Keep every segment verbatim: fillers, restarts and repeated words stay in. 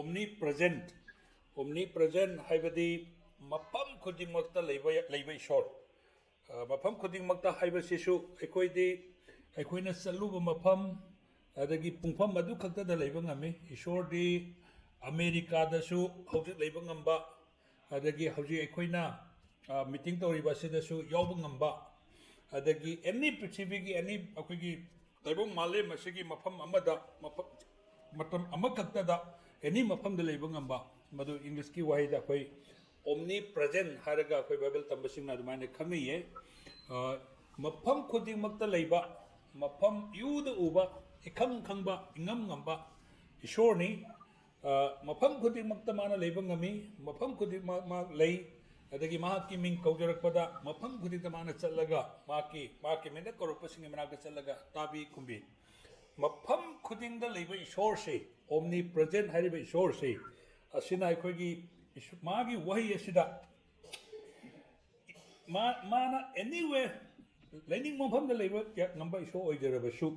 Omnipresent, omnipresent ꯍꯥꯏꯕꯗꯤ ꯃꯐꯝ ꯈꯨꯗꯤꯡꯃꯛꯇ ꯂꯩꯕ, ꯂꯩꯕ ꯏꯁꯣꯔ꯫ ꯑ, ꯃꯐꯝ ꯈꯨꯗꯤꯡꯃꯛꯇ ꯍꯥꯏꯕꯁꯤꯁꯨ ꯑꯩꯈꯣꯏꯗꯤ, ꯑꯩꯈꯣꯏꯅ ꯆꯠꯂꯨꯕ ꯃꯐꯝ, ꯑꯗꯒꯤ ꯄꯨꯡꯐꯝ ꯑꯗꯨ ꯈꯛꯇꯗ ꯂꯩꯕ ꯉꯝꯃꯤ꯫ ꯏꯁꯣꯔꯗꯤ ꯑꯃꯦꯔꯤꯀꯥꯗꯁꯨ ꯍꯧꯖꯤꯛ ꯂꯩꯕ ꯉꯝꯕ, ꯑꯗꯒꯤ ꯍꯧꯖꯤꯛ ꯑꯩꯈꯣꯏꯅ, ꯑ, meeting ꯇꯧꯔꯤꯕ ꯑꯁꯤꯗꯁꯨ ꯌꯥꯎꯕ ꯉꯝꯕ, ꯑꯗꯒꯤ any ꯄ꯭ꯔꯤꯊꯤꯕꯤꯒꯤ any ꯑꯩꯈꯣꯏꯒꯤ ꯇꯥꯏꯕꯪ ꯃꯥꯂꯦꯝ ꯑꯁꯤꯒꯤ ꯃꯐꯝ ꯑꯃꯗ, ꯃꯐꯝ, ꯃꯇꯝ ꯑꯃꯈꯛꯇꯗ any ꯃꯐꯝꯗ ꯂꯩꯕ ꯉꯝꯕ, ꯃꯗꯨ English ꯀꯤ ꯋꯥꯍꯩꯗ ꯑꯩꯈꯣꯏ omnipresent ꯍꯥꯏꯔꯒ ꯑꯩꯈꯣꯏ ꯕꯥꯏꯕꯜ ꯇꯝꯕꯁꯤꯡꯅ ꯑꯗꯨꯃꯥꯏꯅ ꯈꯪꯅꯩꯌꯦ꯫ ꯑ, ꯃꯐꯝ ꯈꯨꯗꯤꯡꯃꯛꯇ ꯂꯩꯕ, ꯃꯐꯝ ꯏꯎꯗ ꯎꯕ, ꯏꯈꯪ ꯈꯪꯕ, ꯏꯉꯝ ꯉꯝꯕ ꯏꯁꯣꯔꯅꯤ꯫ ꯑ, ꯃꯐꯝ ꯈꯨꯗꯤꯡꯃꯛꯇ ꯃꯥꯅ ꯂꯩꯕ ꯉꯝꯃꯤ, ꯃꯐꯝ ꯈꯨꯗꯤꯡꯃꯛ ꯃꯥ ꯂꯩ꯫ ꯑꯗꯒꯤ ꯃꯍꯥꯛꯀꯤ ꯃꯤꯡ ꯀꯧꯖꯔꯛꯄꯗ ꯃꯐꯝ ꯈꯨꯗꯤꯡꯗ ꯃꯥꯅ ꯆꯠꯂꯒ ꯃꯍꯥꯛꯀꯤ, ꯃꯍꯥꯛꯀꯤ ꯃꯤꯡꯗ ꯀꯧꯔꯛꯄꯁꯤꯡꯒꯤ ꯃꯅꯥꯛꯇ ꯆꯠꯂꯒ ꯇꯥꯕꯤ ꯈꯨꯝꯕꯤ꯫ ꯃꯐꯝ ꯈꯨꯗꯤꯡꯗ ꯂꯩꯕ ꯏꯁꯣꯔꯁꯤ, omnipresent ꯍꯥꯏꯔꯤꯕ ꯏꯁꯣꯔꯁꯤ, ꯑꯁꯤꯅ ꯑꯩꯈꯣꯏꯒꯤ ꯏꯁ-, ꯃꯥꯒꯤ ꯋꯥꯍꯩ ꯑꯁꯤꯗ ꯃꯥ-, ꯃꯥꯅ anywhere, ꯂꯩꯅꯤꯡꯕ ꯃꯐꯝꯗ ꯂꯩꯕ ꯉꯝꯕ ꯏꯁꯣꯔ ꯑꯣꯏꯖꯔꯕꯁꯨ,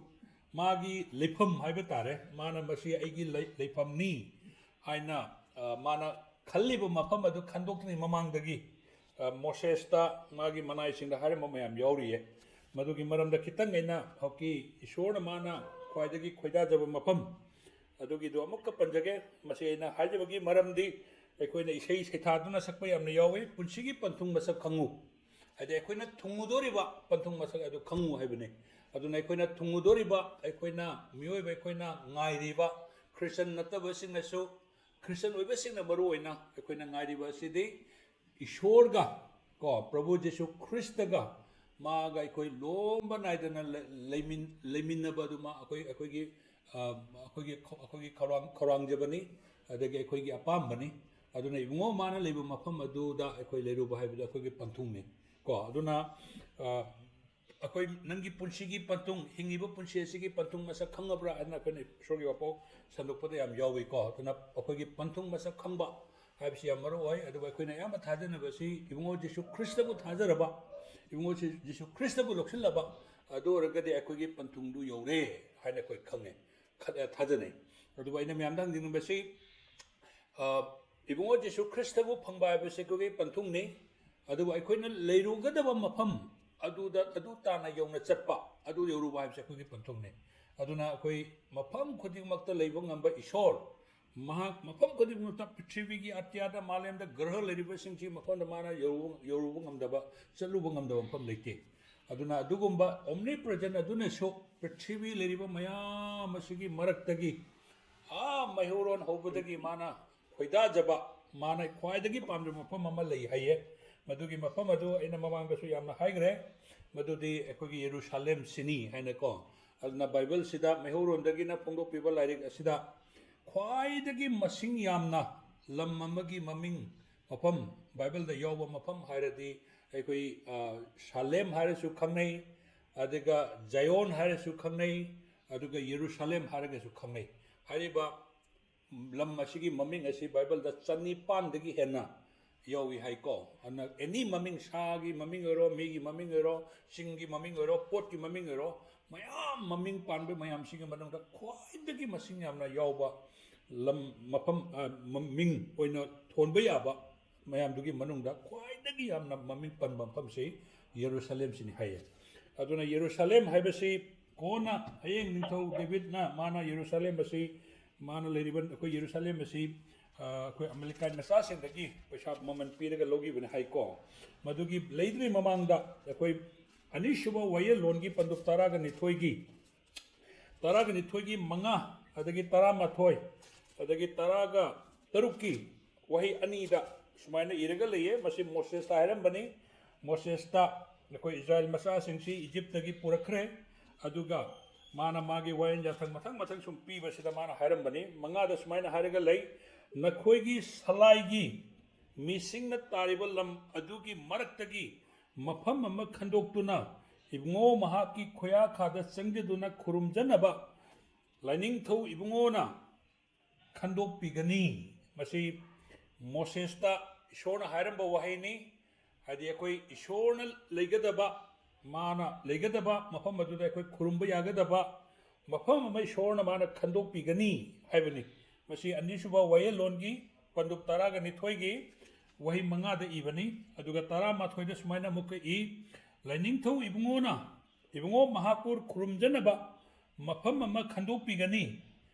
ꯃꯥꯒꯤ ꯂꯩꯐꯝ ꯍꯥꯏꯕ ꯇꯥꯔꯦ, ꯃꯥꯅ "ꯃꯁꯤ ꯑꯩꯒꯤ ꯂꯩ-, ꯂꯩꯐꯝꯅꯤ" ꯍꯥꯏꯅ, ꯑ, ꯃꯥꯅ ꯈꯜꯂꯤꯕ ꯃꯐꯝ ꯑꯗꯨ ꯈꯟꯗꯣꯛꯇ꯭ꯔꯤꯉꯩ ꯃꯃꯥꯡꯗꯒꯤ, ꯑ, ꯃꯣꯁꯦꯁꯇ ꯃꯥꯒꯤ ꯃꯅꯥꯏꯁꯤꯡꯗ ꯍꯥꯏꯔꯝꯕ ꯃꯌꯥꯝ ꯌꯥꯎꯔꯤꯌꯦ꯫ ꯃꯗꯨꯒꯤ ꯃꯔꯝꯗ ꯈꯤꯇꯪ ꯑꯩꯅ ꯍꯧꯖꯤꯛꯀꯤ ꯏꯁꯣꯔꯅ ꯃꯥꯅ ꯈ꯭ꯋꯥꯏꯗꯒꯤ ꯈꯣꯏꯗꯥꯖꯕ ꯃꯐꯝ ꯑꯗꯨꯒꯤꯗꯨ ꯑꯃꯨꯛꯀ ꯄꯟꯖꯒꯦ꯫ ꯃꯁꯤ ꯑꯩꯅ ꯍꯥꯏꯖꯕꯒꯤ ꯃꯔꯝꯗꯤ ꯑꯩꯈꯣꯏꯅ ꯏꯁꯩ ꯁꯩꯊꯥꯗꯨꯅ ꯁꯛꯄ ꯌꯥꯝꯅ ꯌꯥꯎꯏ, "ꯄꯨꯟꯁꯤꯒꯤ ꯄꯟꯊꯨꯡ ꯃꯁꯛ ꯈꯪꯉꯨ"꯫ ꯍꯥꯏꯗꯤ ꯑꯩꯈꯣꯏꯅ ꯊꯨꯡꯉꯨꯗꯣꯔꯤꯕ ꯄꯟꯊꯨꯡ ꯃꯁꯛ ꯑꯗꯨ ꯈꯪꯉꯨ ꯍꯥꯏꯕꯅꯤ꯫ ꯑꯗꯨꯅ ꯑꯩꯈꯣꯏꯅ ꯊꯨꯡꯉꯨꯗꯣꯔꯤꯕ, ꯑꯩꯈꯣꯏꯅ ꯃꯤꯑꯣꯏꯕ ꯑꯩꯈꯣꯏꯅ ꯉꯥꯏꯔꯤꯕ, ꯈ꯭ꯔꯤꯁꯇꯟ ꯅꯠꯇꯕꯁꯤꯡꯅꯁꯨ, ꯈ꯭ꯔꯤꯁꯇꯟ ꯑꯣꯏꯕꯁꯤꯡꯅ ꯃꯔꯨ ꯑꯣꯏꯅ ꯑꯩꯈꯣꯏꯅ ꯉꯥꯏꯔꯤꯕ ꯑꯁꯤꯗꯤ ꯏꯁꯣꯔꯒ, ꯀꯣ, ꯄ꯭ꯔꯚꯨ ꯖꯤꯁꯨ ꯈ꯭ꯔꯤꯁꯇꯒ ꯃꯥꯒ ꯑꯩꯈꯣꯏ ꯂꯣꯝꯕ ꯅꯥꯏꯗꯅ ꯂꯩ-, ꯂꯩꯃꯤꯟ-, ꯂꯩꯃꯤꯟꯅꯕ ꯑꯗꯨ ꯃꯥ ꯑꯩꯈꯣꯏ, ꯑꯩꯈꯣꯏꯒꯤ, ꯑ, ꯑꯩꯈꯣꯏꯒꯤ ꯈ-, ꯑꯩꯈꯣꯏꯒꯤ ꯈꯧꯔꯥꯡ-, ꯈꯧꯔꯥꯡꯖꯕꯅꯤ, ꯑꯗꯒꯤ ꯑꯩꯈꯣꯏꯒꯤ ꯑꯄꯥꯝꯕꯅꯤ꯫ ꯑꯗꯨꯅ ꯏꯕꯨꯡꯉꯣ ꯃꯥꯅ ꯂꯩꯕ ꯃꯐꯝ ꯑꯗꯨꯗ ꯑꯩꯈꯣꯏ ꯂꯩꯔꯨꯕ ꯍꯥꯏꯕꯗꯨ ꯑꯩꯈꯣꯏꯒꯤ ꯄꯟꯊꯨꯡꯅꯤ꯫ ꯀꯣ, ꯑꯗꯨꯅ, ꯑ, ꯑꯩꯈꯣꯏ ꯅꯪꯒꯤ ꯄꯨꯟꯁꯤꯒꯤ ꯄꯟꯊꯨꯡ, ꯍꯤꯡꯉꯤꯕ ꯄꯨꯟꯁꯤ ꯑꯁꯤꯒꯤ ꯄꯟꯊꯨꯡ ꯃꯁꯛ ꯈꯪꯉꯕ꯭ꯔꯥ ꯍꯥꯏꯅ ꯑꯩꯈꯣꯏꯅ ꯏꯁꯣꯔꯒꯤ ꯋꯥꯐꯥꯎ ꯁꯟꯗꯣꯛꯄꯗ ꯌꯥꯝ ꯌꯥꯎꯏꯀꯣ꯫ ꯑꯗꯨꯅ ꯑꯩꯈꯣꯏꯒꯤ ꯄꯟꯊꯨꯡ ꯃꯁꯛ ꯈꯪꯕ ꯍꯥꯏꯕꯁꯤ ꯌꯥꯝ ꯃꯔꯨ ꯑꯣꯏ꯫ ꯑꯗꯨꯒ ꯑꯩꯈꯣꯏꯅ ꯑꯌꯥꯝꯕ ꯊꯥꯖꯅꯕꯁꯤ ꯏꯕꯨꯡꯉꯣ ꯖꯤꯁꯨ ꯈ꯭ꯔꯤꯁꯇꯕꯨ ꯊꯥꯖꯔꯕ, ꯏꯕꯨꯡꯉꯣ ꯖꯤ-, ꯖꯤꯁꯨ ꯈ꯭ꯔꯤꯁꯇꯕꯨ ꯂꯧꯁꯤꯜꯂꯕ, ꯑꯗꯨ ꯑꯣꯏꯔꯒꯗꯤ ꯑꯩꯈꯣꯏꯒꯤ ꯄꯟꯊꯨꯡꯗꯨ ꯌꯧꯔꯦ ꯍꯥꯏꯅ ꯑꯩꯈꯣꯏ ꯈꯪꯉꯦ, ꯈ-, ꯊꯥꯖꯅꯩ꯫ ꯑꯗꯨꯕꯨ ꯑꯩꯅ ꯃꯌꯥꯝꯗ ꯍꯪꯖꯅꯤꯡꯕꯁꯤ, ꯑ, ꯏꯕꯨꯡꯉꯣ ꯖꯤꯁꯨ ꯈ꯭ꯔꯤꯁꯇꯕꯨ ꯐꯪꯕ ꯍꯥꯏꯕꯁꯦ ꯑꯩꯈꯣꯏꯒꯤ ꯄꯟꯊꯨꯡꯅꯤ꯫ ꯑꯗꯨꯕꯨ ꯑꯩꯈꯣꯏꯅ ꯂꯩꯔꯨꯒꯗꯕ ꯃꯐꯝ ꯑꯗꯨꯗ, ꯑꯗꯨ ꯇꯥꯅ ꯌꯧꯅ ꯆꯠꯄ, ꯑꯗꯨ ꯌꯧꯔꯨꯕ ꯍꯥꯏꯕꯁꯦ ꯑꯩꯈꯣꯏꯒꯤ ꯄꯟꯊꯨꯡꯅꯤ꯫ ꯑꯗꯨꯅ ꯑꯩꯈꯣꯏ ꯃꯐꯝ ꯈꯨꯗꯤꯡꯃꯛꯇ ꯂꯩꯕ ꯉꯝꯕ ꯏꯁꯣꯔ, ꯃꯍꯥꯛ ꯃꯐꯝ ꯈꯨꯗꯤꯡꯃꯛꯇ, ꯄ꯭ꯔꯤꯊꯤꯕꯤꯒꯤ ꯑꯇꯤꯌꯥꯗ, ꯃꯥꯂꯦꯝꯗ ꯒ꯭ꯔꯍ ꯂꯩꯔꯤꯕꯁꯤꯡꯁꯤ ꯃꯐꯝꯗ ꯃꯥꯅ ꯌꯧꯔꯨ-, ꯌꯧꯔꯨꯕ ꯉꯝꯗꯕ, ꯆꯠꯂꯨꯕ ꯉꯝꯗꯕ ꯃꯐꯝ ꯂꯩꯇꯦ꯫ ꯑꯗꯨꯅ ꯑꯗꯨꯒꯨꯝꯕ omnipresent ꯑꯗꯨꯅꯁꯨ ꯄ꯭ꯔꯤꯊꯤꯕꯤ ꯂꯩꯔꯤꯕ ꯃꯌꯥꯝ ꯑꯁꯤꯒꯤ ꯃꯔꯛꯇꯒꯤ, ꯑꯥ ꯃꯩꯍꯧꯔꯣꯟ ꯍꯧꯕꯗꯒꯤ ꯃꯥꯅ ꯈꯣꯏꯗꯥꯖꯕ, ꯃꯥꯅ ꯈ꯭ꯋꯥꯏꯗꯒꯤ ꯄꯥꯝꯖꯕ ꯃꯐꯝ ꯑꯃ ꯂꯩ ꯍꯥꯏꯌꯦ꯫ ꯃꯗꯨꯒꯤ ꯃꯐꯝ ꯑꯗꯨ ꯑꯩꯅ ꯃꯃꯥꯡꯗꯁꯨ ꯌꯥꯝꯅ ꯍꯥꯏꯈ꯭ꯔꯦ, ꯃꯗꯨꯗꯤ ꯑꯩꯈꯣꯏꯒꯤ ꯌꯦꯔꯨꯁꯥꯂꯦꯝ ꯁꯤꯅꯤ ꯍꯥꯏꯅꯀꯣ꯫ ꯑꯗꯨꯅ ꯕꯥꯏꯕꯜꯁꯤꯗ, ꯃꯩꯍꯧꯔꯣꯟꯗꯒꯤꯅ ꯐꯣꯡꯗꯣꯛꯄꯤꯕ ꯂꯥꯏꯔꯤꯛ ꯑꯁꯤꯗ, ꯈ꯭ꯋꯥꯏꯗꯒꯤ ꯃꯁꯤꯡ ꯌꯥꯝꯅ ꯂꯝ ꯑꯃꯒꯤ ꯃꯃꯤꯡ, ꯃꯐꯝ, ꯕꯥꯏꯕꯜꯗ ꯌꯥꯎꯕ ꯃꯐꯝ ꯍꯥꯏꯔꯗꯤ ꯑꯩꯈꯣꯏ, ꯑ, ꯁꯥꯂꯦꯝ ꯍꯥꯏꯔꯁꯨ ꯈꯪꯅꯩ, ꯑꯗꯨꯒ ꯖꯌꯣꯟ ꯍꯥꯏꯔꯁꯨ ꯈꯪꯅꯩ, ꯑꯗꯨꯒ ꯌꯦꯔꯨꯁꯥꯂꯦꯝ ꯍꯥꯏꯔꯒꯁꯨ ꯈꯪꯅꯩ꯫ ꯍꯥꯏꯔꯤꯕ ꯂꯝ ꯑꯁꯤꯒꯤ ꯃꯃꯤꯡ ꯑꯁꯤ ꯕꯥꯏꯕꯜꯗ ꯆꯅꯤꯄꯥꯟꯗꯒꯤ ꯍꯦꯟꯅ ꯌꯥꯎꯏ ꯍꯥꯏꯀꯣ꯫ ꯑꯗꯨꯅ ꯑꯦꯅꯤ ꯃꯃꯤꯡ, ꯁꯥꯒꯤ ꯃꯃꯤꯡ ꯑꯣꯏꯔꯣ, ꯃꯤꯒꯤ ꯃꯃꯤꯡ ꯑꯣꯏꯔꯣ, ꯆꯤꯡꯒꯤ ꯃꯃꯤꯡ ꯑꯣꯏꯔꯣ, ꯄꯣꯠꯀꯤ ꯃꯃꯤꯡ ꯑꯣꯏꯔꯣ, ꯃꯌꯥꯝ ꯃꯃꯤꯡ ꯄꯥꯟꯕ ꯃꯌꯥꯝꯁꯤꯒꯤ ꯃꯅꯨꯡꯗ ꯈ꯭ꯋꯥꯏꯗꯒꯤ ꯃꯁꯤꯡ ꯌꯥꯝꯅ ꯌꯥꯎꯕ ꯂꯝ, ꯃꯐꯝ, ꯑ, ꯃꯃꯤꯡ ꯑꯣꯏꯅ ꯊꯣꯟꯕ ꯌꯥꯕ ꯃꯌꯥꯝꯗꯨꯒꯤ ꯃꯅꯨꯡꯗ ꯈ꯭ꯋꯥꯏꯗꯒꯤ ꯌꯥꯝꯅ ꯃꯃꯤꯡ ꯄꯟꯕ ꯃꯐꯝꯁꯤ ꯌꯦꯔꯨꯁꯥꯂꯦꯝꯁꯤꯅꯤ ꯍꯥꯏꯌꯦ꯫ ꯑꯗꯨꯅ ꯌꯦꯔꯨꯁꯥꯂꯦꯝ ꯍꯥꯏꯕꯁꯤ ꯀꯣꯟꯅ ꯍꯌꯦꯡ ꯅꯤꯡꯊꯧ ꯗꯦꯕꯤꯠꯅ ꯃꯥꯅ ꯌꯦꯔꯨꯁꯥꯂꯦꯝ ꯑꯁꯤ, ꯃꯥꯅ ꯂꯩꯔꯤꯕ ꯑꯩꯈꯣꯏ ꯌꯦꯔꯨꯁꯥꯂꯦꯝ ꯑꯁꯤ, ꯑ, ꯑꯩꯈꯣꯏ ꯑꯃꯦꯂꯤꯀꯥꯏ ꯃꯆꯥꯁꯤꯡꯗꯒꯤ ꯄꯩꯁꯥ ꯃꯃꯜ ꯄꯤꯔꯒ ꯂꯧꯈꯤꯕꯅꯤ ꯍꯥꯏꯀꯣ꯫ ꯃꯗꯨꯒꯤ ꯂꯩꯗ꯭ꯔꯤ ꯃꯃꯥꯡꯗ ꯑꯩꯈꯣꯏ ꯑꯅꯤꯁꯨꯕ ꯋꯥꯌꯦꯜꯂꯣꯟꯒꯤ ꯄꯟꯗꯨꯞ ꯇꯔꯥꯒ ꯅꯤꯊꯣꯏꯒꯤ, ꯇꯔꯥꯒ ꯅꯤꯊꯣꯏꯒꯤ ꯃꯉꯥ, ꯑꯗꯒꯤ ꯇꯔꯥꯃꯥꯊꯣꯏ, ꯑꯗꯒꯤ ꯇꯔꯥꯒ ꯇꯔꯨꯛꯀꯤ ꯋꯥꯍꯩ ꯑꯅꯤꯗ ꯁꯨꯃꯥꯏꯅ ꯏꯔꯒ ꯂꯩꯌꯦ꯫ ꯃꯁꯤ ꯃꯣꯁꯦꯁꯇ ꯍꯥꯏꯔꯝꯕꯅꯤ꯫ ꯃꯣꯁꯦꯁꯇ ꯑꯩꯈꯣꯏ ꯏꯁꯔꯥꯌꯦꯜ ꯃꯆꯥꯁꯤꯡꯁꯤ ꯏꯖꯤꯞꯇꯒꯤ ꯄꯨꯔꯛꯈ꯭ꯔꯦ꯫ ꯑꯗꯨꯒ ꯃꯥꯅ ꯃꯥꯒꯤ ꯋꯥꯌꯦꯜ ꯌꯥꯊꯪ ꯃꯊꯪ ꯃꯊꯪ ꯁꯨꯝ ꯄꯤꯕꯁꯤꯗ ꯃꯥꯅ ꯍꯥꯏꯔꯝꯕꯅꯤ꯫ ꯃꯉꯥꯗ ꯁꯨꯃꯥꯏꯅ ꯍꯥꯏꯔꯒ ꯂꯩ, "ꯅꯈꯣꯏꯒꯤ ꯁꯂꯥꯏꯒꯤ ꯃꯤꯁꯤꯡꯅ ꯇꯥꯔꯤꯕ ꯂꯝ ꯑꯗꯨꯒꯤ ꯃꯔꯛꯇꯒꯤ ꯃꯐꯝ ꯑꯃ ꯈꯟꯗꯣꯛꯇꯨꯅ ꯏꯕꯨꯡꯉꯣ ꯃꯍꯥꯛꯀꯤ ꯈꯨꯌꯥꯈꯥꯗ ꯆꯪꯖꯗꯨꯅ ꯈꯨꯔꯨꯝꯖꯅꯕ ꯂꯥꯏꯅꯤꯡꯊꯧ ꯏꯕꯨꯡꯉꯣꯅ ꯈꯟꯗꯣꯛꯄꯤꯒꯅꯤ"꯫ ꯃꯁꯤ ꯃꯣꯁꯦꯁꯇ ꯏꯁꯣꯔꯅ ꯍꯥꯏꯔꯝꯕ ꯋꯥꯍꯩꯅꯤ꯫ ꯍꯥꯏꯗꯤ ꯑꯩꯈꯣꯏ ꯏꯁꯣꯔꯅ ꯂꯩꯒꯗꯕ, ꯃꯥꯅ ꯂꯩꯒꯗꯕ ꯃꯐꯝ ꯑꯗꯨꯗ ꯑꯩꯈꯣꯏ ꯈꯨꯔꯨꯝꯕ ꯌꯥꯒꯗꯕ ꯃꯐꯝ ꯑꯃ ꯏꯁꯣꯔꯅ ꯃꯥꯅ ꯈꯟꯗꯣꯛꯄꯤꯒꯅꯤ ꯍꯥꯏꯕꯅꯤ꯫ ꯃꯁꯤ ꯑꯅꯤꯁꯨꯕ ꯋꯥꯌꯦꯜꯂꯣꯟꯒꯤ ꯄꯟꯗꯨꯞ ꯇꯔꯥꯒ ꯅꯤꯊꯣꯏꯒꯤ ꯋꯥꯍꯩ ꯃꯉꯥꯗ ꯏꯕꯅꯤ꯫ ꯑꯗꯨꯒ ꯇꯔꯥꯃꯥꯊꯣꯏꯗ ꯁꯨꯃꯥꯏꯅ ꯑꯃꯨꯛꯀ ꯏ, "ꯂꯥꯏꯅꯤꯡꯊꯧ ꯏꯕꯨꯡꯉꯣꯅ, ꯏꯕꯨꯡꯉꯣ ꯃꯍꯥꯛꯄꯨ ꯈꯨꯔꯨꯝꯖꯅꯕ ꯃꯐꯝ ꯑꯃ ꯈꯟꯗꯣꯛꯄꯤꯒꯅꯤ꯫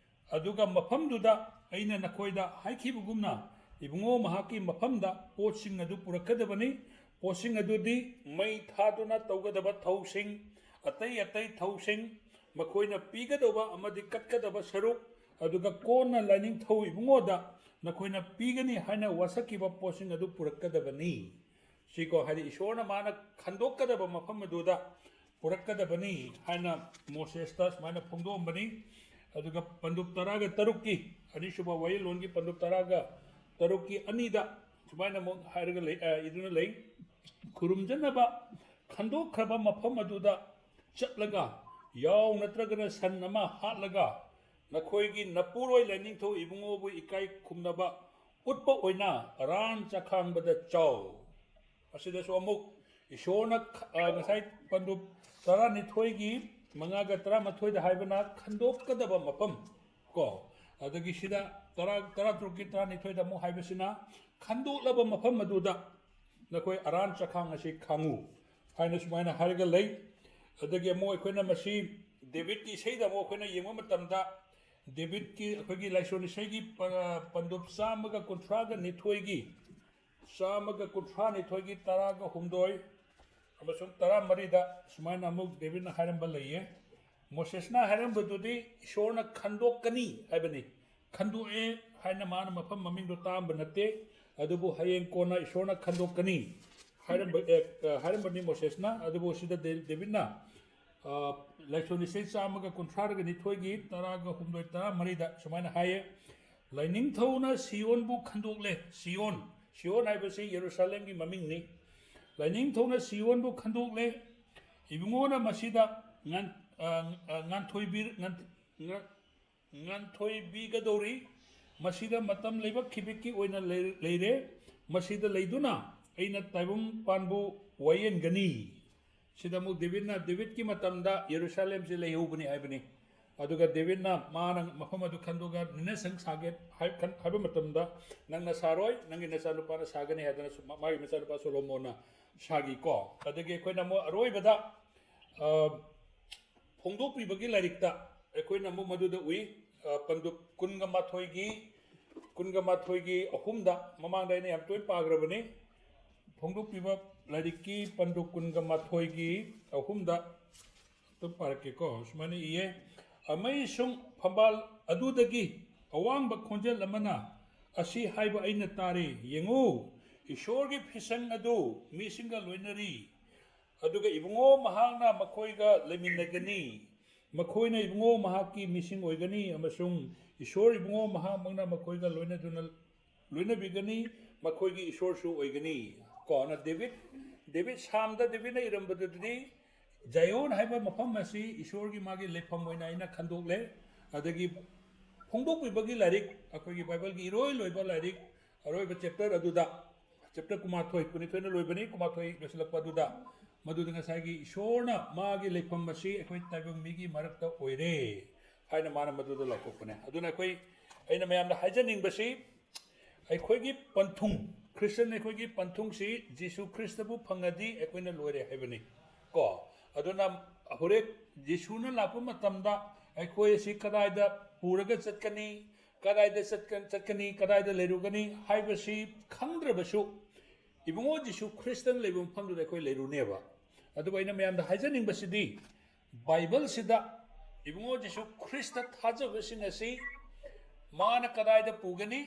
ꯑꯗꯨꯒ ꯃꯐꯝꯗꯨꯗ ꯑꯩꯅ ꯅꯈꯣꯏꯗ ꯍꯥꯏꯈꯤꯕꯒꯨꯝꯅ ꯏꯕꯨꯡꯉꯣ ꯃꯍꯥꯛꯀꯤ ꯃꯐꯝꯗ ꯄꯣꯠꯁꯤꯡ ꯑꯗꯨ ꯄꯨꯔꯛꯀꯗꯕꯅꯤ꯫ ꯄꯣꯠꯁꯤꯡ ꯑꯗꯨꯗꯤ ꯃꯩ ꯊꯥꯗꯨꯅ ꯇꯧꯒꯗꯕ ꯊꯧꯁꯤꯡ, ꯑꯇꯩ ꯑꯇꯩ ꯊꯧꯁꯤꯡ, ꯃꯈꯣꯏꯅ ꯄꯤꯒꯗꯧꯕ ꯑꯃꯗꯤ ꯀꯠꯀꯗꯕ ꯁꯔꯨꯛ, ꯑꯗꯨꯒ ꯀꯣꯟꯅ ꯂꯥꯏꯅꯤꯡꯊꯧ ꯏꯕꯨꯡꯉꯣꯗ ꯅꯈꯣꯏꯅ ꯄꯤꯒꯅꯤ ꯍꯥꯏꯅ ꯋꯥꯁꯛꯈꯤꯕ ꯄꯣꯠꯁꯤꯡ ꯑꯗꯨ ꯄꯨꯔꯛꯀꯗꯕꯅꯤ"꯫ ꯁꯤꯀꯣ, ꯍꯥꯏꯗꯤ ꯏꯁꯣꯔꯅ ꯃꯥꯅ ꯈꯟꯗꯣꯛꯀꯗꯕ ꯃꯐꯝ ꯑꯗꯨꯗ ꯄꯨꯔꯛꯀꯗꯕꯅꯤ ꯍꯥꯏꯅ ꯃꯣꯁꯦꯁꯇ ꯁꯨꯃꯥꯏꯅ ꯐꯣꯡꯗꯣꯛꯑꯝꯕꯅꯤ꯫ ꯑꯗꯨꯒ ꯄꯟꯗꯨꯞ ꯇꯔꯥꯒ ꯇꯔꯨꯛꯀꯤ, ꯑꯅꯤꯁꯨꯕ ꯋꯥꯌꯦꯜꯂꯣꯟꯒꯤ ꯄꯟꯗꯨꯞ ꯇꯔꯥꯒ ꯇꯔꯨꯛꯀꯤ ꯑꯅꯤꯗ ꯁꯨꯃꯥꯏꯅ ꯑꯃꯨꯛ ꯍꯥꯏꯔꯒ ꯂꯩ, ꯑ, ꯏꯗꯨꯅ ꯂꯩ, "ꯈꯨꯔꯨꯝꯖꯅꯕ ꯈꯟꯗꯣꯛꯈ꯭ꯔꯕ ꯃꯐꯝ ꯑꯗꯨꯗ ꯆꯠꯂꯒ ꯌꯥꯎ ꯅꯠꯇ꯭ꯔꯒꯅ ꯁꯟ ꯑꯃ ꯍꯥꯠꯂꯒ ꯅꯈꯣꯏꯒꯤ ꯅꯄꯨꯔꯣꯏ ꯂꯥꯏꯅꯤꯡꯊꯧ ꯏꯕꯨꯡꯉꯣꯕꯨ ꯏꯀꯥꯏ ꯈꯨꯝꯅꯕ ꯎꯠꯄ ꯑꯣꯏꯅ ꯑꯔꯥꯟ ꯆꯈꯥꯡꯕꯗ ꯆꯥꯎ"꯫ ꯑꯁꯤꯗꯁꯨ ꯑꯃꯨꯛ ꯏꯁꯣꯔꯅ ꯈ-, ꯑ, ꯉꯁꯥꯏ ꯄꯟꯗꯨꯞ ꯇꯔꯥꯅꯤꯊꯣꯏꯒꯤ ꯃꯉꯥꯒ ꯇꯔꯥꯃꯥꯊꯣꯏꯗ ꯍꯥꯏꯕꯅ ꯈꯟꯗꯣꯛꯀꯗꯕ ꯃꯐꯝ ꯀꯣ, ꯑꯗꯒꯤ ꯁꯤꯗ ꯇꯔꯥ, ꯇꯔꯥꯇꯔꯨꯛꯀꯤ ꯇꯔꯥꯅꯤꯊꯣꯏꯗ ꯑꯃꯨꯛ ꯍꯥꯏꯕꯁꯤꯅ ꯈꯟꯗꯣꯛꯂꯕ ꯃꯐꯝ ꯑꯗꯨꯗ ꯅꯈꯣꯏ ꯑꯔꯥꯟ ꯆꯈꯥꯡ ꯑꯁꯤ ꯈꯥꯡꯉꯨ ꯍꯥꯏꯅ ꯁꯨꯃꯥꯏꯅ ꯍꯥꯏꯔꯒ ꯂꯩ꯫ ꯑꯗꯒꯤ ꯑꯃꯨꯛ ꯑꯩꯈꯣꯏꯅ ꯃꯁꯤ ꯗꯦꯕꯤꯠꯀꯤ ꯏꯁꯩꯗ ꯑꯃꯨꯛ ꯑꯩꯈꯣꯏꯅ ꯌꯦꯡꯕ ꯃꯇꯝꯗ, ꯗꯦꯕꯤꯠꯀꯤ ꯑꯩꯈꯣꯏꯒꯤ ꯂꯥꯏꯁꯣꯟ ꯏꯁꯩꯒꯤ ꯄ-, ꯄꯟꯗꯨꯞ ꯆꯥꯝꯃꯒ ꯀꯨꯟꯊ꯭ꯔꯥꯒ ꯅꯤꯊꯣꯏꯒꯤ, ꯆꯥꯝꯃꯒ ꯀꯨꯟꯊ꯭ꯔꯥ ꯅꯤꯊꯣꯏꯒꯤ ꯇꯔꯥꯒ ꯍꯨꯝꯗꯣꯏ ꯑꯃꯁꯨꯡ ꯇꯔꯥꯃꯔꯤꯗ ꯁꯨꯃꯥꯏꯅ ꯑꯃꯨꯛ ꯗꯦꯕꯤꯠꯅ ꯍꯥꯏꯔꯝꯕ ꯂꯩꯌꯦ꯫ ꯃꯣꯁꯦꯁꯅ ꯍꯥꯏꯔꯝꯕꯗꯨꯗꯤ ꯏꯁꯣꯔꯅ ꯈꯟꯗꯣꯛꯀꯅꯤ ꯍꯥꯏꯕꯅꯤ꯫ ꯈꯟꯗꯣꯛꯑꯦ ꯍꯥꯏꯅ ꯃꯥꯅ ꯃꯐꯝ ꯃꯃꯤꯡꯗꯣ ꯇꯥꯛꯑꯝꯕ ꯅꯠꯇꯦ, ꯑꯗꯨꯕꯨ ꯍꯌꯦꯡ ꯀꯣꯟꯅ ꯏꯁꯣꯔꯅ ꯈꯟꯗꯣꯛꯀꯅꯤ ꯍꯥꯏꯔꯝꯕ, ꯑꯦ, ꯑ, ꯍꯥꯏꯔꯝꯕꯅꯤ ꯃꯣꯁꯦꯁꯅ꯫ ꯑꯗꯨꯕꯨ ꯁꯤꯗ ꯗꯦ-, ꯗꯦꯕꯤꯠꯅ, ꯑ, ꯂꯥꯏꯁꯣꯟ ꯏꯁꯩ ꯆꯥꯝꯃꯒ ꯀꯨꯟꯊ꯭ꯔꯥꯒ ꯅꯤꯊꯣꯏꯒꯤ ꯇꯔꯥꯒ ꯍꯨꯝꯗꯣꯏ, ꯇꯔꯥꯃꯔꯤꯗ ꯁꯨꯃꯥꯏꯅ ꯍꯥꯏꯌꯦ, "ꯂꯥꯏꯅꯤꯡꯊꯧꯅ ꯁꯤꯌꯣꯟꯕꯨ ꯈꯟꯗꯣꯛꯂꯦ"꯫ ꯁꯤꯌꯣꯟ, ꯁꯤꯌꯣꯟ ꯍꯥꯏꯕꯁꯤ ꯌꯦꯔꯨꯁꯥꯂꯦꯝꯒꯤ ꯃꯃꯤꯡꯅꯤ꯫ "ꯂꯥꯏꯅꯤꯡꯊꯧꯅ ꯁꯤꯌꯣꯟꯕꯨ ꯈꯟꯗꯣꯛꯂꯦ꯫ ꯏꯕꯨꯡꯉꯣꯅ ꯃꯁꯤꯗ ꯉꯥꯟ-, ꯑ, ꯑ, ꯉꯥꯟꯊꯣꯏꯕꯤꯔ-, ꯉꯥꯟ-, ꯉꯥ-, ꯉꯥꯟꯊꯣꯏꯕꯤꯒꯗꯧꯔꯤ꯫ ꯃꯁꯤꯗ ꯃꯇꯝ ꯂꯩꯕꯛ ꯈꯤꯕꯤꯛꯀꯤ ꯑꯣꯏꯅ ꯂꯩ-, ꯂꯩꯔꯦ꯫ ꯃꯁꯤꯗ ꯂꯩꯗꯨꯅ ꯑꯩꯅ ꯇꯥꯏꯕꯪ ꯄꯥꯟꯕꯨ ꯋꯥꯌꯦꯟꯒꯅꯤ"꯫ ꯁꯤꯗ ꯑꯃꯨꯛ ꯗꯦꯕꯤꯠꯅ, ꯗꯦꯕꯤꯠꯀꯤ ꯃꯇꯝꯗ ꯌꯦꯔꯨꯁꯥꯂꯦꯝꯁꯤ ꯂꯩꯍꯧꯕꯅꯤ ꯍꯥꯏꯕꯅꯤ꯫ ꯑꯗꯨꯒ ꯗꯦꯕꯤꯠꯅ ꯃꯥꯅ ꯃꯐꯝ ꯑꯗꯨ ꯈꯟꯗꯣꯛꯑꯒ ꯅꯤꯅꯁꯪ ꯁꯥꯒꯦ ꯍꯥꯏ-, ꯈꯟ-, ꯍꯥꯏꯕ ꯃꯇꯝꯗ, "ꯅꯪꯅ ꯁꯥꯔꯣꯏ, ꯅꯪꯒꯤ ꯅꯆꯥꯅꯨꯄꯥꯅ ꯁꯥꯒꯅꯤ" ꯍꯥꯏꯗꯅ ꯁꯨ-, ꯃꯥꯒꯤ ꯃꯆꯥꯅꯨꯄꯥ ꯁꯣꯂꯣꯃꯣꯟꯅ ꯁꯥꯈꯤꯀꯣ꯫ ꯑꯗꯒꯤ ꯑꯩꯈꯣꯏꯅ ꯑꯃꯨꯛ ꯑꯔꯣꯏꯕꯗ, ꯑ, ꯐꯣꯡꯗꯣꯛꯄꯤꯕꯒꯤ ꯂꯥꯏꯔꯤꯛꯇ ꯑꯩꯈꯣꯏꯅ ꯑꯃꯨꯛ ꯃꯗꯨꯗ ꯎꯏ, ꯑ, ꯄꯟꯗꯨꯞ ꯀꯨꯟꯒ ꯃꯥꯊꯣꯏꯒꯤ, ꯀꯨꯟꯒ ꯃꯥꯊꯣꯏꯒꯤ ꯑꯍꯨꯝꯗ, ꯃꯃꯥꯡꯗ ꯑꯩꯅ ꯌꯥꯝ ꯇꯣꯏꯅ ꯄꯥꯈ꯭ꯔꯕꯅꯤ, ꯐꯣꯡꯗꯣꯛꯄꯤꯕ ꯂꯥꯏꯔꯤꯛꯀꯤ ꯄꯟꯗꯨꯞ ꯀꯨꯟꯒ ꯃꯥꯊꯣꯏꯒꯤ ꯑꯍꯨꯝꯗ ꯑꯗꯨꯝ ꯄꯥꯔꯛꯀꯦꯀꯣ꯫ ꯁꯨꯃꯥꯏꯅ ꯏꯌꯦ, "ꯑꯃꯁꯨꯡ ꯐꯝꯕꯥꯜ ꯑꯗꯨꯗꯒꯤ ꯑꯋꯥꯡꯕ ꯈꯣꯟꯖꯦꯜ ꯑꯃꯅ ꯑꯁꯤ ꯍꯥꯏꯕ ꯑꯩꯅ ꯇꯥꯔꯦ, ꯌꯦꯡꯉꯨ, ꯏꯁꯣꯔꯒꯤ ꯐꯤꯁꯪ ꯑꯗꯨ ꯃꯤꯁꯤꯡꯒ ꯂꯣꯏꯅꯔꯤ, ꯑꯗꯨꯒ ꯏꯕꯨꯡꯉꯣ ꯃꯍꯥꯛꯅ ꯃꯈꯣꯏꯒ ꯂꯩꯃꯤꯟꯅꯒꯅꯤ, ꯃꯈꯣꯏꯅ ꯏꯕꯨꯡꯉꯣ ꯃꯍꯥꯛꯀꯤ ꯃꯤꯁꯤꯡ ꯑꯣꯏꯒꯅꯤ, ꯑꯃꯁꯨꯡ ꯏꯁꯣꯔ ꯏꯕꯨꯡꯉꯣ ꯃꯍꯥꯛꯃꯛꯅ ꯃꯈꯣꯏꯒ ꯂꯣꯏꯅꯗꯨꯅ, ꯂꯣꯏꯅꯕꯤꯒꯅꯤ, ꯃꯈꯣꯏꯒꯤ ꯏꯁꯣꯔꯁꯨ ꯑꯣꯏꯒꯅꯤ"꯫ ꯀꯣ, ꯑꯗꯨꯅ ꯗꯦꯕꯤꯠ, ꯗꯦꯕꯤꯠ, ꯁꯥꯝꯗ ꯗꯦꯕꯤꯠꯅ ꯏꯔꯝꯕꯗꯨꯗꯤ ꯖꯥꯏꯌꯣꯟ ꯍꯥꯏꯕ ꯃꯐꯝ ꯑꯁꯤ ꯏꯁꯣꯔꯒꯤ ꯃꯥꯒꯤ ꯂꯩꯐꯝ ꯑꯣꯏꯅ ꯑꯩꯅ ꯈꯟꯗꯣꯛꯂꯦ꯫ ꯑꯗꯒꯤ ꯐꯣꯡꯗꯣꯛꯄꯤꯕꯒꯤ ꯂꯥꯏꯔꯤꯛ, ꯑꯩꯈꯣꯏꯒꯤ ꯕꯥꯏꯕꯜꯒꯤ ꯏꯔꯣꯏ ꯂꯣꯏꯕ ꯂꯥꯏꯔꯤꯛ, ꯑꯔꯣꯏꯕ ꯆꯦꯞꯇꯔ ꯑꯗꯨꯗ, ꯆꯦꯞꯇꯔ ꯀꯨꯟꯃꯥꯊꯣꯏ, ꯀꯨꯟꯅꯤꯊꯣꯏꯅ ꯂꯣꯏꯕꯅꯤ, ꯀꯨꯟꯃꯥꯊꯣꯏ ꯂꯣꯏꯁꯤꯜꯂꯛꯄ ꯑꯗꯨꯗ, ꯃꯗꯨꯗ ꯉꯁꯥꯏꯒꯤ ꯏꯁꯣꯔꯅ ꯃꯥꯒꯤ ꯂꯩꯐꯝ ꯑꯁꯤ ꯑꯩꯈꯣꯏ ꯇꯥꯏꯕꯪ ꯃꯤꯒꯤ ꯃꯔꯛꯇ ꯑꯣꯏꯔꯦ ꯍꯥꯏꯅ ꯃꯥꯅ ꯃꯗꯨꯗ ꯂꯥꯎꯊꯣꯛꯄꯅꯦ꯫ ꯑꯗꯨꯅ ꯑꯩꯈꯣꯏ, ꯑꯩꯅ ꯃꯌꯥꯝꯗ ꯍꯥꯏꯖꯅꯤꯡꯕꯁꯤ, ꯑꯩꯈꯣꯏꯒꯤ ꯄꯟꯊꯨꯡ, ꯈ꯭ꯔꯤꯁꯇꯟ ꯑꯩꯈꯣꯏꯒꯤ ꯄꯟꯊꯨꯡꯁꯤ ꯖꯤꯁꯨ ꯈ꯭ꯔꯤꯁꯇꯕꯨ ꯐꯪꯉꯗꯤ ꯑꯩꯈꯣꯏꯅ ꯂꯣꯏꯔꯦ ꯍꯥꯏꯕꯅꯤ ꯀꯣ꯫ ꯑꯗꯨꯅ ꯍꯣꯔꯦꯟ ꯖꯤꯁꯨꯅ ꯂꯥꯛꯄ ꯃꯇꯝꯗ ꯑꯩꯈꯣꯏ ꯑꯁꯤ ꯀꯗꯥꯏꯗ ꯄꯨꯔꯒ ꯆꯠꯀꯅꯤ, ꯀꯗꯥꯏꯗ ꯆꯠꯀ-, ꯆꯠꯀꯅꯤ, ꯀꯗꯥꯏꯗ ꯂꯩꯔꯨꯒꯅꯤ ꯍꯥꯏꯕꯁꯤ ꯈꯪꯗ꯭ꯔꯕꯁꯨ, ꯏꯕꯨꯡꯉꯣ ꯖꯤꯁꯨ ꯈ꯭ꯔꯤꯁꯇꯅ ꯂꯩꯕ ꯃꯐꯝꯗꯨꯗ ꯑꯩꯈꯣꯏ ꯂꯩꯔꯨꯅꯦꯕ꯫ ꯑꯗꯨꯕꯨ ꯑꯩꯅ ꯃꯌꯥꯝꯗ ꯍꯥꯏꯖꯅꯤꯡꯕꯁꯤꯗꯤ, ꯕꯥꯏꯕꯜꯁꯤꯗ ꯏꯕꯨꯡꯉꯣ ꯖꯤꯁꯨ ꯈ꯭ꯔꯤꯁꯇ ꯊꯥꯖꯕꯁꯤꯡ ꯑꯁꯤ ꯃꯥꯅ ꯀꯗꯥꯏꯗ ꯄꯨꯒꯅꯤ,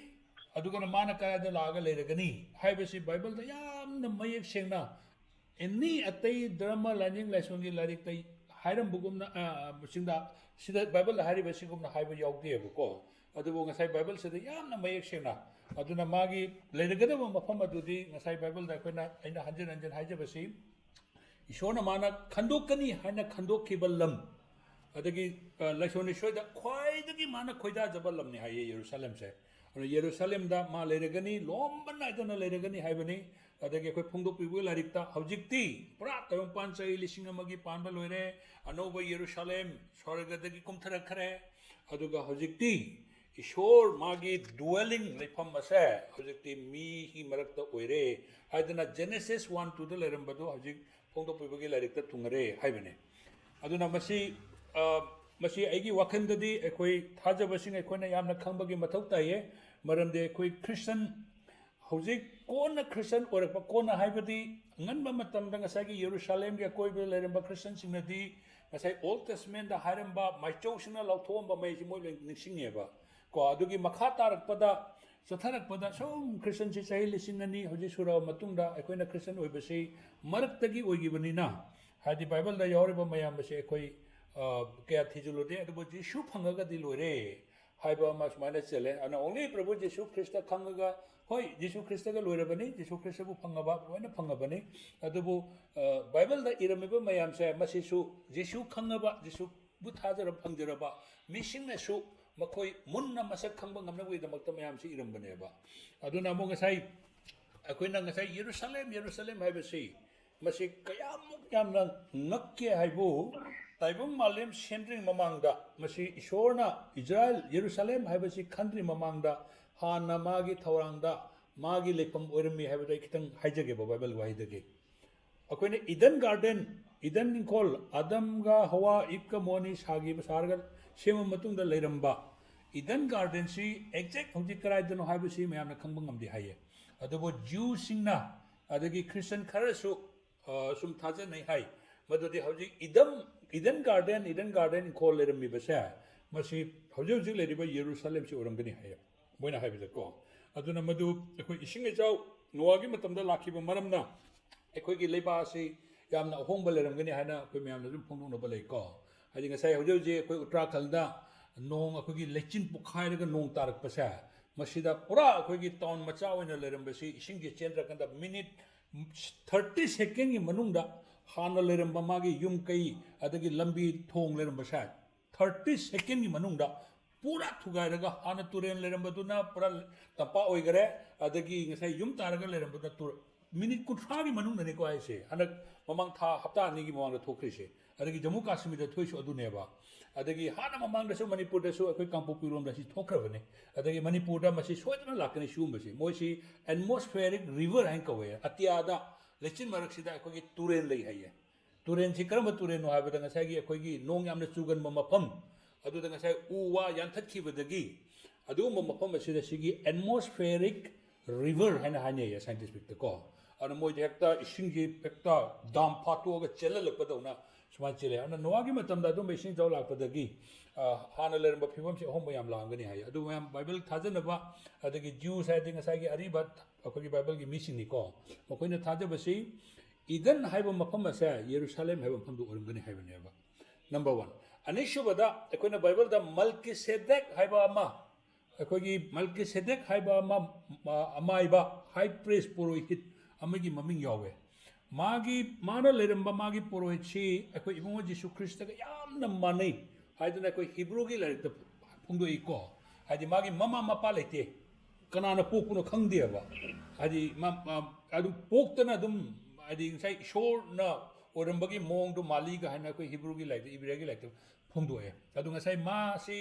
ꯑꯗꯨꯒ ꯃꯥꯅ ꯀꯗꯥꯏꯗ ꯂꯥꯛꯑꯒ ꯂꯩꯔꯒꯅꯤ ꯍꯥꯏꯕꯁꯤ ꯕꯥꯏꯕꯜꯗ ꯌꯥꯝꯅ ꯃꯌꯦꯛ ꯁꯦꯡꯅ, ꯑꯦꯅꯤ ꯑꯇꯩ ꯙꯔꯃ ꯂꯥꯏꯅꯤꯡ ꯂꯥꯏꯁꯣꯟꯒꯤ ꯂꯥꯏꯔꯤꯛꯇ ꯍꯥꯏꯔꯝꯕꯒꯨꯝꯅ, ꯑ, ꯁꯤꯡꯗ, ꯁꯤꯗ ꯕꯥꯏꯕꯜꯗ ꯍꯥꯏꯔꯤꯕ ꯁꯤꯒꯨꯝꯅ ꯍꯥꯏꯕ ꯌꯥꯎꯗꯦꯕꯀꯣ꯫ ꯑꯗꯨꯕꯨ ꯉꯁꯥꯏ ꯕꯥꯏꯕꯜꯁꯤꯗ ꯌꯥꯝꯅ ꯃꯌꯦꯛ ꯁꯦꯡꯅ, ꯑꯗꯨꯅ ꯃꯥꯒꯤ ꯂꯩꯔꯒꯗꯕ ꯃꯐꯝ ꯑꯗꯨꯗꯤ ꯉꯁꯥꯏ ꯕꯥꯏꯕꯜꯗ ꯑꯩꯈꯣꯏꯅ, ꯑꯩꯅ ꯍꯟꯖꯤꯟ ꯍꯟꯖꯤꯟ ꯍꯥꯏꯖꯕꯁꯤ, ꯏꯁꯣꯔꯅ ꯃꯥꯅ ꯈꯟꯗꯣꯛꯀꯅꯤ ꯍꯥꯏꯅ ꯈꯟꯗꯣꯛꯈꯤꯕ ꯂꯝ, ꯑꯗꯒꯤ, ꯑ, ꯂꯥꯏꯁꯣꯟ ꯏꯁꯣꯏꯗ ꯈ꯭ꯋꯥꯏꯗꯒꯤ ꯃꯥꯅ ꯈꯣꯏꯗꯥꯖꯕ ꯂꯝꯅꯤ ꯍꯥꯏꯌꯦ ꯌꯦꯔꯨꯁꯥꯂꯦꯝꯁꯦ꯫ ꯑꯗꯨꯅ ꯌꯦꯔꯨꯁꯥꯂꯦꯝꯗ ꯃꯥ ꯂꯩꯔꯒꯅꯤ, ꯂꯣꯝꯕ ꯅꯥꯏꯗꯅ ꯂꯩꯔꯒꯅꯤ ꯍꯥꯏꯕꯅꯤ꯫ ꯑꯗꯒꯤ ꯑꯩꯈꯣꯏ ꯐꯣꯡꯗꯣꯛꯄꯤꯕꯒꯤ ꯂꯥꯏꯔꯤꯛꯇ ꯍꯧꯖꯤꯛꯇꯤ ꯄꯨꯔꯥ ꯇꯥꯏꯕꯪꯄꯥꯟ ꯆꯍꯤ ꯂꯤꯁꯤꯡ ꯑꯃꯒꯤ ꯄꯥꯟꯕ ꯂꯣꯏꯔꯦ, ꯑꯅꯧꯕ ꯌꯦꯔꯨꯁꯥꯂꯦꯝ ꯁ꯭ꯋꯔꯒꯗꯒꯤ ꯀꯨꯝꯊꯔꯛꯈ꯭ꯔꯦ꯫ ꯑꯗꯨꯒ ꯍꯧꯖꯤꯛꯇꯤ ꯏꯁꯣꯔ ꯃꯥꯒꯤ dwelling, ꯂꯩꯐꯝ ꯑꯁꯦ ꯍꯧꯖꯤꯛꯇꯤ ꯃꯤꯒꯤ ꯃꯔꯛꯇ ꯑꯣꯏꯔꯦ ꯍꯥꯏꯗꯅ Genesis one twoꯗ ꯂꯩꯔꯝꯕꯗꯣ ꯍꯧꯖꯤꯛ ꯐꯣꯡꯗꯣꯛꯄꯤꯕꯒꯤ ꯂꯥꯏꯔꯤꯛꯇ ꯊꯨꯡꯉꯔꯦ ꯍꯥꯏꯕꯅꯤ꯫ ꯑꯗꯨꯅ ꯃꯁꯤ, ꯑ, ꯃꯁꯤ ꯑꯩꯒꯤ ꯋꯥꯈꯜꯗꯗꯤ ꯑꯩꯈꯣꯏ ꯊꯥꯖꯕꯁꯤꯡ ꯑꯩꯈꯣꯏꯅ ꯌꯥꯝꯅ ꯈꯪꯕꯒꯤ ꯃꯊꯧ ꯇꯥꯏꯌꯦ꯫ ꯃꯔꯝꯗꯤ ꯑꯩꯈꯣꯏ Christian, ꯍꯧꯖꯤꯛ ꯀꯣꯟꯅ Christian ꯑꯣꯏꯔꯛꯄ, ꯀꯣꯟꯅ ꯍꯥꯏꯕꯗꯤ ꯑꯉꯟꯕ ꯃꯇꯝꯗ ꯉꯁꯥꯏꯒꯤ ꯌꯦꯔꯨꯁꯥꯂꯦꯝꯒꯤ ꯑꯀꯣꯏꯕꯗ ꯂꯩꯔꯝꯕ Christianꯁꯤꯡꯅꯗꯤ ꯉꯁꯥꯏ Old Testamentꯗ ꯍꯥꯏꯔꯝꯕ ꯃꯥꯏꯆꯧꯁꯤꯡꯅ ꯂꯧꯊꯣꯛꯑꯝꯕ ꯃꯩꯁꯤ ꯃꯣꯏ ꯂꯣꯏ ꯅꯤꯡꯁꯤꯡꯉꯦꯕ꯫ ꯀꯣ, ꯑꯗꯨꯒꯤ ꯃꯈꯥ ꯇꯥꯔꯛꯄꯗ, ꯆꯠꯊꯔꯛꯄꯗ ꯁꯨꯝ Christianꯁꯤ ꯆꯍꯤ ꯂꯤꯁꯤꯡ ꯑꯅꯤ ꯍꯧꯖꯤꯛ ꯁꯨꯔꯕ ꯃꯇꯨꯡꯗ ꯑꯩꯈꯣꯏꯅ Christian ꯑꯣꯏꯕꯁꯤ ꯃꯔꯛꯇꯒꯤ ꯑꯣꯏꯈꯤꯕꯅꯤꯅ, ꯍꯥꯏꯗꯤ Bibleꯗ ꯌꯥꯎꯔꯤꯕ ꯃꯌꯥꯝ ꯑꯁꯦ ꯑꯩꯈꯣꯏ, ꯑ, ꯀꯌꯥ ꯊꯤꯖꯤꯜꯂꯨꯗꯦ, ꯑꯗꯨꯕꯨ ꯖꯤꯁꯨ ꯐꯪꯉꯒꯗꯤ ꯂꯣꯏꯔꯦ ꯍꯥꯏꯕ ꯑꯃ ꯁꯨꯃꯥꯏꯅ ꯆꯦꯜꯂꯦ꯫ ꯑꯗꯨꯅ only ꯄ꯭ꯔꯚꯨ ꯖꯤꯁꯨ ꯈ꯭ꯔꯤꯁꯇ ꯈꯪꯉꯒ, ꯍꯣꯏ, ꯖꯤꯁꯨ ꯈ꯭ꯔꯤꯁꯇꯒ ꯂꯣꯏꯔꯕꯅꯤ, ꯖꯤꯁꯨ ꯈ꯭ꯔꯤꯁꯇꯕꯨ ꯐꯪꯉꯕ, ꯂꯣꯏꯅ ꯐꯪꯉꯕꯅꯤ꯫ ꯑꯗꯨꯕꯨ, ꯑ, Bibleꯗ ꯏꯔꯝꯃꯤꯕ ꯃꯌꯥꯝꯁꯦ ꯃꯁꯤꯁꯨ ꯖꯤꯁꯨ ꯈꯪꯉꯕ, ꯖꯤꯁꯨ ꯕꯨ ꯊꯥꯖꯔꯕ, ꯐꯪꯖꯔꯕ ꯃꯤꯁꯤꯡꯅꯁꯨ ꯃꯈꯣꯏ ꯃꯨꯟꯅ ꯃꯁꯛ ꯈꯪꯕ ꯉꯝꯅꯕꯒꯤꯗꯃꯛꯇ ꯃꯌꯥꯝꯁꯤ ꯏꯔꯝꯕꯅꯦꯕ꯫ ꯑꯗꯨꯅ ꯑꯃꯨꯛ ꯉꯁꯥꯏ ꯑꯩꯈꯣꯏꯅ ꯉꯁꯥꯏ ꯌꯦꯔꯨꯁꯥꯂꯦꯝ, ꯌꯦꯔꯨꯁꯥꯂꯦꯝ ꯍꯥꯏꯕꯁꯤ, ꯃꯁꯤ ꯀꯌꯥꯃꯨꯛ ꯌꯥꯝꯅ ꯉꯛꯀꯦ ꯍꯥꯏꯕꯨ, ꯇꯥꯏꯕꯪ ꯃꯥꯂꯦꯝ ꯁꯦꯝꯗ꯭ꯔꯤꯉꯩ ꯃꯃꯥꯡꯗ, ꯃꯁꯤ ꯏꯁꯣꯔꯅ ꯏꯖꯔꯥꯏꯜ, ꯌꯦꯔꯨꯁꯥꯂꯦꯝ ꯍꯥꯏꯕꯁꯤ ꯈꯟꯗ꯭ꯔꯤ ꯃꯃꯥꯡꯗ, ꯍꯥꯟꯅ ꯃꯥꯒꯤ ꯊꯧꯔꯥꯡꯗ ꯃꯥꯒꯤ ꯂꯩꯐꯝ ꯑꯣꯏꯔꯝꯃꯤ ꯍꯥꯏꯕꯗꯨ ꯑꯩ ꯈꯤꯇꯪ ꯍꯥꯏꯖꯒꯦꯕ ꯕꯥꯏꯕꯜ ꯋꯥꯍꯩꯗꯒꯤ꯫ ꯑꯩꯈꯣꯏꯅ ꯏꯗꯟ ꯒꯥꯔꯗꯦꯟ, ꯏꯗꯟ ꯏꯪꯈꯣꯜ, ꯑꯗꯝꯒ ꯍꯋꯥ, ꯏꯞꯀ ꯃꯣꯅꯤ ꯁꯥꯈꯤꯕ, ꯁꯥꯔꯒ ꯁꯦꯝꯃ ꯃꯇꯨꯡꯗ ꯂꯩꯔꯝꯕ ꯏꯗꯟ ꯒꯥꯔꯗꯦꯟꯁꯤ exact ꯍꯧꯖꯤꯛ ꯀꯗꯥꯏꯗꯅꯣ ꯍꯥꯏꯕꯁꯤ ꯃꯌꯥꯝꯅ ꯈꯪꯕ ꯉꯝꯗꯦ ꯍꯥꯏꯌꯦ꯫ ꯑꯗꯨꯕꯨ ꯖ꯭ꯌꯨꯁꯤꯡꯅ, ꯑꯗꯒꯤ ꯈ꯭ꯔꯤꯁꯇꯟ ꯈꯔꯁꯨ, ꯑ, ꯁꯨꯝ ꯊꯥꯖꯅꯩ ꯍꯥꯏ, ꯃꯗꯨꯗꯤ ꯍꯧꯖꯤꯛ ꯏꯗꯝ, ꯏꯗꯟ ꯒꯥꯔꯗꯦꯟ, ꯏꯗꯟ ꯒꯥꯔꯗꯦꯟ ꯏꯪꯈꯣꯜ ꯂꯩꯔꯝꯃꯤꯕꯁꯦ, ꯃꯁꯤ ꯍꯧꯖꯤꯛ ꯍꯧꯖꯤꯛ ꯂꯩꯔꯤꯕ ꯌꯦꯔꯨꯁꯥꯂꯦꯝꯁꯤ ꯑꯣꯏꯔꯝꯒꯅꯤ ꯍꯥꯏꯌꯦ, ꯃꯣꯏꯅ ꯍꯥꯏꯕꯗꯀꯣ꯫ ꯑꯗꯨꯅ ꯃꯗꯨ ꯑꯩꯈꯣꯏ ꯏꯁꯤꯡ ꯏꯆꯥꯎ ꯅꯣꯋꯥꯒꯤ ꯃꯇꯝꯗ ꯂꯥꯛꯈꯤꯕ ꯃꯔꯝꯅ ꯑꯩꯈꯣꯏꯒꯤ ꯂꯩꯕꯥꯛ ꯑꯁꯤ ꯌꯥꯝꯅ ꯑꯍꯣꯡꯕ ꯂꯩꯔꯝꯒꯅꯤ ꯍꯥꯏꯅ ꯑꯩꯈꯣꯏ ꯃꯌꯥꯝꯅ ꯑꯗꯨꯝ ꯐꯣꯡꯗꯣꯛꯅꯕ ꯂꯩꯀꯣ꯫ ꯍꯥꯏꯗꯤ ꯉꯁꯥꯏ ꯍꯧꯖꯤꯛ ꯍꯧꯖꯤꯛ ꯑꯩꯈꯣꯏ ꯎꯠꯇꯔꯥꯈꯟꯗ ꯅꯣꯡ, ꯑꯩꯈꯣꯏꯒꯤ ꯂꯩꯆꯤꯟ ꯄꯣꯛꯈꯥꯏꯔꯒ ꯅꯣꯡ ꯇꯥꯔꯛꯄꯁꯦ, ꯃꯁꯤꯗ ꯄꯨꯔꯥ ꯑꯩꯈꯣꯏꯒꯤ ꯇꯥꯎꯟ ꯃꯆꯥ ꯑꯣꯏꯅ ꯂꯩꯔꯝꯕꯁꯤ ꯏꯁꯤꯡꯁꯦ ꯆꯦꯟꯗ꯭ꯔꯀꯥꯟꯗ ꯃꯤꯅꯤꯠ ꯊꯥꯔꯇꯤ ꯁꯦꯀꯦꯟꯒꯤ ꯃꯅꯨꯡꯗ ꯍꯥꯟꯅ ꯂꯩꯔꯝꯕ ꯃꯥꯒꯤ ꯌꯨꯝ ꯀꯩ, ꯑꯗꯒꯤ ꯂꯝꯕꯤ ꯊꯣꯡ ꯂꯩꯔꯝꯕꯁꯦ ꯊꯥꯔꯇꯤ ꯁꯦꯀꯦꯟꯒꯤ ꯃꯅꯨꯡꯗ ꯄꯨꯔꯥ ꯊꯨꯒꯥꯏꯔꯒ, ꯍꯥꯟꯅ ꯇꯨꯔꯦꯜ ꯂꯩꯔꯝꯕꯗꯨꯅ ꯄꯨꯔꯥ ꯇꯝꯄꯥꯛ ꯑꯣꯏꯈꯔꯦ, ꯑꯗꯒꯤ ꯉꯁꯥꯏ ꯌꯨꯝ ꯇꯥꯔꯒ ꯂꯩꯔꯝꯕꯗꯨꯅ ꯇꯨꯔ-, ꯃꯤꯅꯤꯠ ꯀꯨꯟꯊ꯭ꯔꯥꯒꯤ ꯃꯅꯨꯡꯗꯅꯤꯀꯣ ꯍꯥꯏꯁꯦ, ꯍꯟꯗꯛ ꯃꯃꯥꯡ ꯊꯥ ꯍꯞꯇꯥ ꯑꯅꯤꯒꯤ ꯃꯃꯥꯡꯗ ꯊꯣꯛꯈ꯭ꯔꯤꯁꯦ꯫ ꯑꯗꯒꯤ ꯖꯃꯨ ꯀꯥꯁꯃꯤꯔꯗ ꯊꯣꯛꯏꯁꯨ ꯑꯗꯨꯅꯦꯕ꯫ ꯑꯗꯒꯤ ꯍꯥꯟꯅ ꯃꯃꯥꯡꯗꯁꯨ ꯃꯅꯤꯄꯨꯔꯗꯁꯨ ꯑꯩꯈꯣꯏ ꯀꯥꯡꯄꯣꯛꯄꯤꯔꯣꯝꯗ ꯁꯤ ꯊꯣꯛꯈ꯭ꯔꯕꯅꯤ꯫ ꯑꯗꯒꯤ ꯃꯅꯤꯄꯨꯔꯗ ꯃꯁꯤ ꯁꯣꯏꯗꯅ ꯂꯥꯛꯀꯅꯤ꯫ ꯁꯤꯒꯨꯝꯕꯁꯤ ꯃꯣꯏꯁꯤ atmospheric river ꯍꯥꯏꯅ ꯀꯧꯋꯦ꯫ ꯑꯇꯤꯌꯥꯗ, ꯂꯩꯆꯤꯟ ꯃꯔꯛꯁꯤꯗ ꯑꯩꯈꯣꯏꯒꯤ ꯇꯨꯔꯦꯜ ꯂꯩ ꯍꯥꯏꯌꯦ꯫ ꯇꯨꯔꯦꯜꯁꯤ ꯀꯔꯝꯕ ꯇꯨꯔꯦꯜꯅꯣ ꯍꯥꯏꯕꯗ, ꯉꯁꯥꯏꯒꯤ ꯑꯩꯈꯣꯏꯒꯤ ꯅꯣꯡ ꯌꯥꯝꯅ ꯆꯨꯒꯟꯕ ꯃꯐꯝ, ꯑꯗꯨꯗ ꯉꯁꯥꯏ ꯎ ꯋꯥ ꯌꯥꯟꯊꯠꯈꯤꯕꯗꯒꯤ ꯑꯗꯨꯒꯨꯝꯕ ꯃꯐꯝ ꯑꯁꯤꯗ ꯁꯤꯒꯤ atmospheric river ꯍꯥꯏꯅ ꯍꯥꯏꯅꯩꯌꯦ scientificꯇ ꯀꯣ꯫ ꯑꯗꯨꯅ ꯃꯣꯏꯗꯤ ꯍꯦꯛꯇ ꯏꯁꯤꯡꯁꯤ ꯍꯦꯛꯇ ꯗꯥꯝ ꯐꯥꯠꯇꯣꯛꯑꯒ ꯆꯦꯜꯍꯜꯂꯛꯄꯗꯧꯅ ꯁꯨꯃꯥꯏꯅ ꯆꯦꯜꯂꯦ꯫ ꯑꯗꯨꯅ ꯅꯣꯋꯥꯒꯤ ꯃꯇꯝꯗ ꯑꯗꯨꯝꯕ ꯏꯁꯤꯡ ꯏꯆꯥꯎ ꯂꯥꯛꯄꯗꯒꯤ, ꯑ, ꯍꯥꯟꯅ ꯂꯩꯔꯝꯕ ꯐꯤꯕꯝꯁꯤ ꯑꯍꯣꯡꯕ ꯌꯥꯝ ꯂꯥꯛꯑꯝꯒꯅꯤ ꯍꯥꯏ꯫ ꯑꯗꯨ ꯃꯌꯥꯝ ꯕꯥꯏꯕꯜ ꯊꯥꯖꯅꯕ, ꯑꯗꯒꯤ Jews ꯍꯥꯏꯔꯗꯤ ꯉꯁꯥꯏꯒꯤ ꯑꯔꯤꯕ ꯑꯩꯈꯣꯏꯒꯤ ꯕꯥꯏꯕꯜꯒꯤ ꯃꯤꯁꯤꯡꯅꯤꯀꯣ, ꯃꯈꯣꯏꯅ ꯊꯥꯖꯕꯁꯤ ꯏꯗꯟ ꯍꯥꯏꯕ ꯃꯐꯝ ꯑꯁꯦ ꯌꯦꯔꯨꯁꯥꯂꯦꯝ ꯍꯥꯏꯕ ꯃꯐꯝꯗꯨ ꯑꯣꯏꯔꯝꯒꯅꯤ ꯍꯥꯏꯕꯅꯦꯕ꯫ Number one꯫ ꯑꯅꯤꯁꯨꯕꯗ, ꯑꯩꯈꯣꯏꯅ ꯕꯥꯏꯕꯜꯗ ꯃꯜꯀꯤꯁꯦꯗꯦꯛ ꯍꯥꯏꯕ ꯑꯃ, ꯑꯩꯈꯣꯏꯒꯤ ꯃꯜꯀꯤꯁꯦꯗꯦꯛ ꯍꯥꯏꯕ ꯑꯃ, ꯑ, ꯑꯃꯥꯏꯕ, high priest, ꯄꯨꯔꯣꯍꯤꯠ ꯑꯃꯒꯤ ꯃꯃꯤꯡ ꯌꯥꯎꯋꯦ꯫ ꯃꯥꯒꯤ, ꯃꯥꯅ ꯂꯩꯔꯝꯕ ꯃꯥꯒꯤ ꯄꯨꯔꯣꯍꯤꯠꯁꯤ ꯑꯩꯈꯣꯏ ꯏꯕꯨꯡꯉꯣ ꯖꯤꯁꯨ ꯈ꯭ꯔꯤꯁꯇꯒ ꯌꯥꯝꯅ ꯃꯥꯟꯅꯩ ꯍꯥꯏꯗꯅ ꯑꯩꯈꯣꯏ ꯍꯤꯕ꯭ꯔꯨꯒꯤ ꯂꯥꯏꯔꯤꯛꯇ ꯐꯣꯡꯗꯣꯛꯏꯀꯣ꯫ ꯍꯥꯏꯗꯤ ꯃꯥꯒꯤ ꯃꯃꯥ ꯃꯄꯥ ꯂꯩꯇꯦ, ꯀꯅꯥꯅ ꯄꯣꯛꯄꯅꯣ ꯈꯪꯗꯦꯕ꯫ ꯍꯥꯏꯗꯤ ꯃꯥ, ꯃꯥ ꯑꯗꯨꯝ ꯄꯣꯛꯇꯅ ꯑꯗꯨꯝ, ꯍꯥꯏꯗꯤ ꯉꯁꯥꯏ ꯏꯁꯣꯔꯅ ꯑꯣꯏꯔꯝꯕꯒꯤ ꯃꯑꯣꯡꯗꯣ ꯃꯥꯜꯂꯤꯒ ꯍꯥꯏꯅ ꯑꯩꯈꯣꯏ ꯍꯤꯕ꯭ꯔꯨꯒꯤ ꯂꯥꯏꯔꯤꯛꯇ, ꯏꯕ꯭ꯔꯦꯒꯤ ꯂꯥꯏꯔꯤꯛꯇ ꯐꯣꯡꯗꯣꯛꯑꯦ꯫ ꯑꯗꯨ ꯉꯁꯥꯏ ꯃꯥꯁꯤ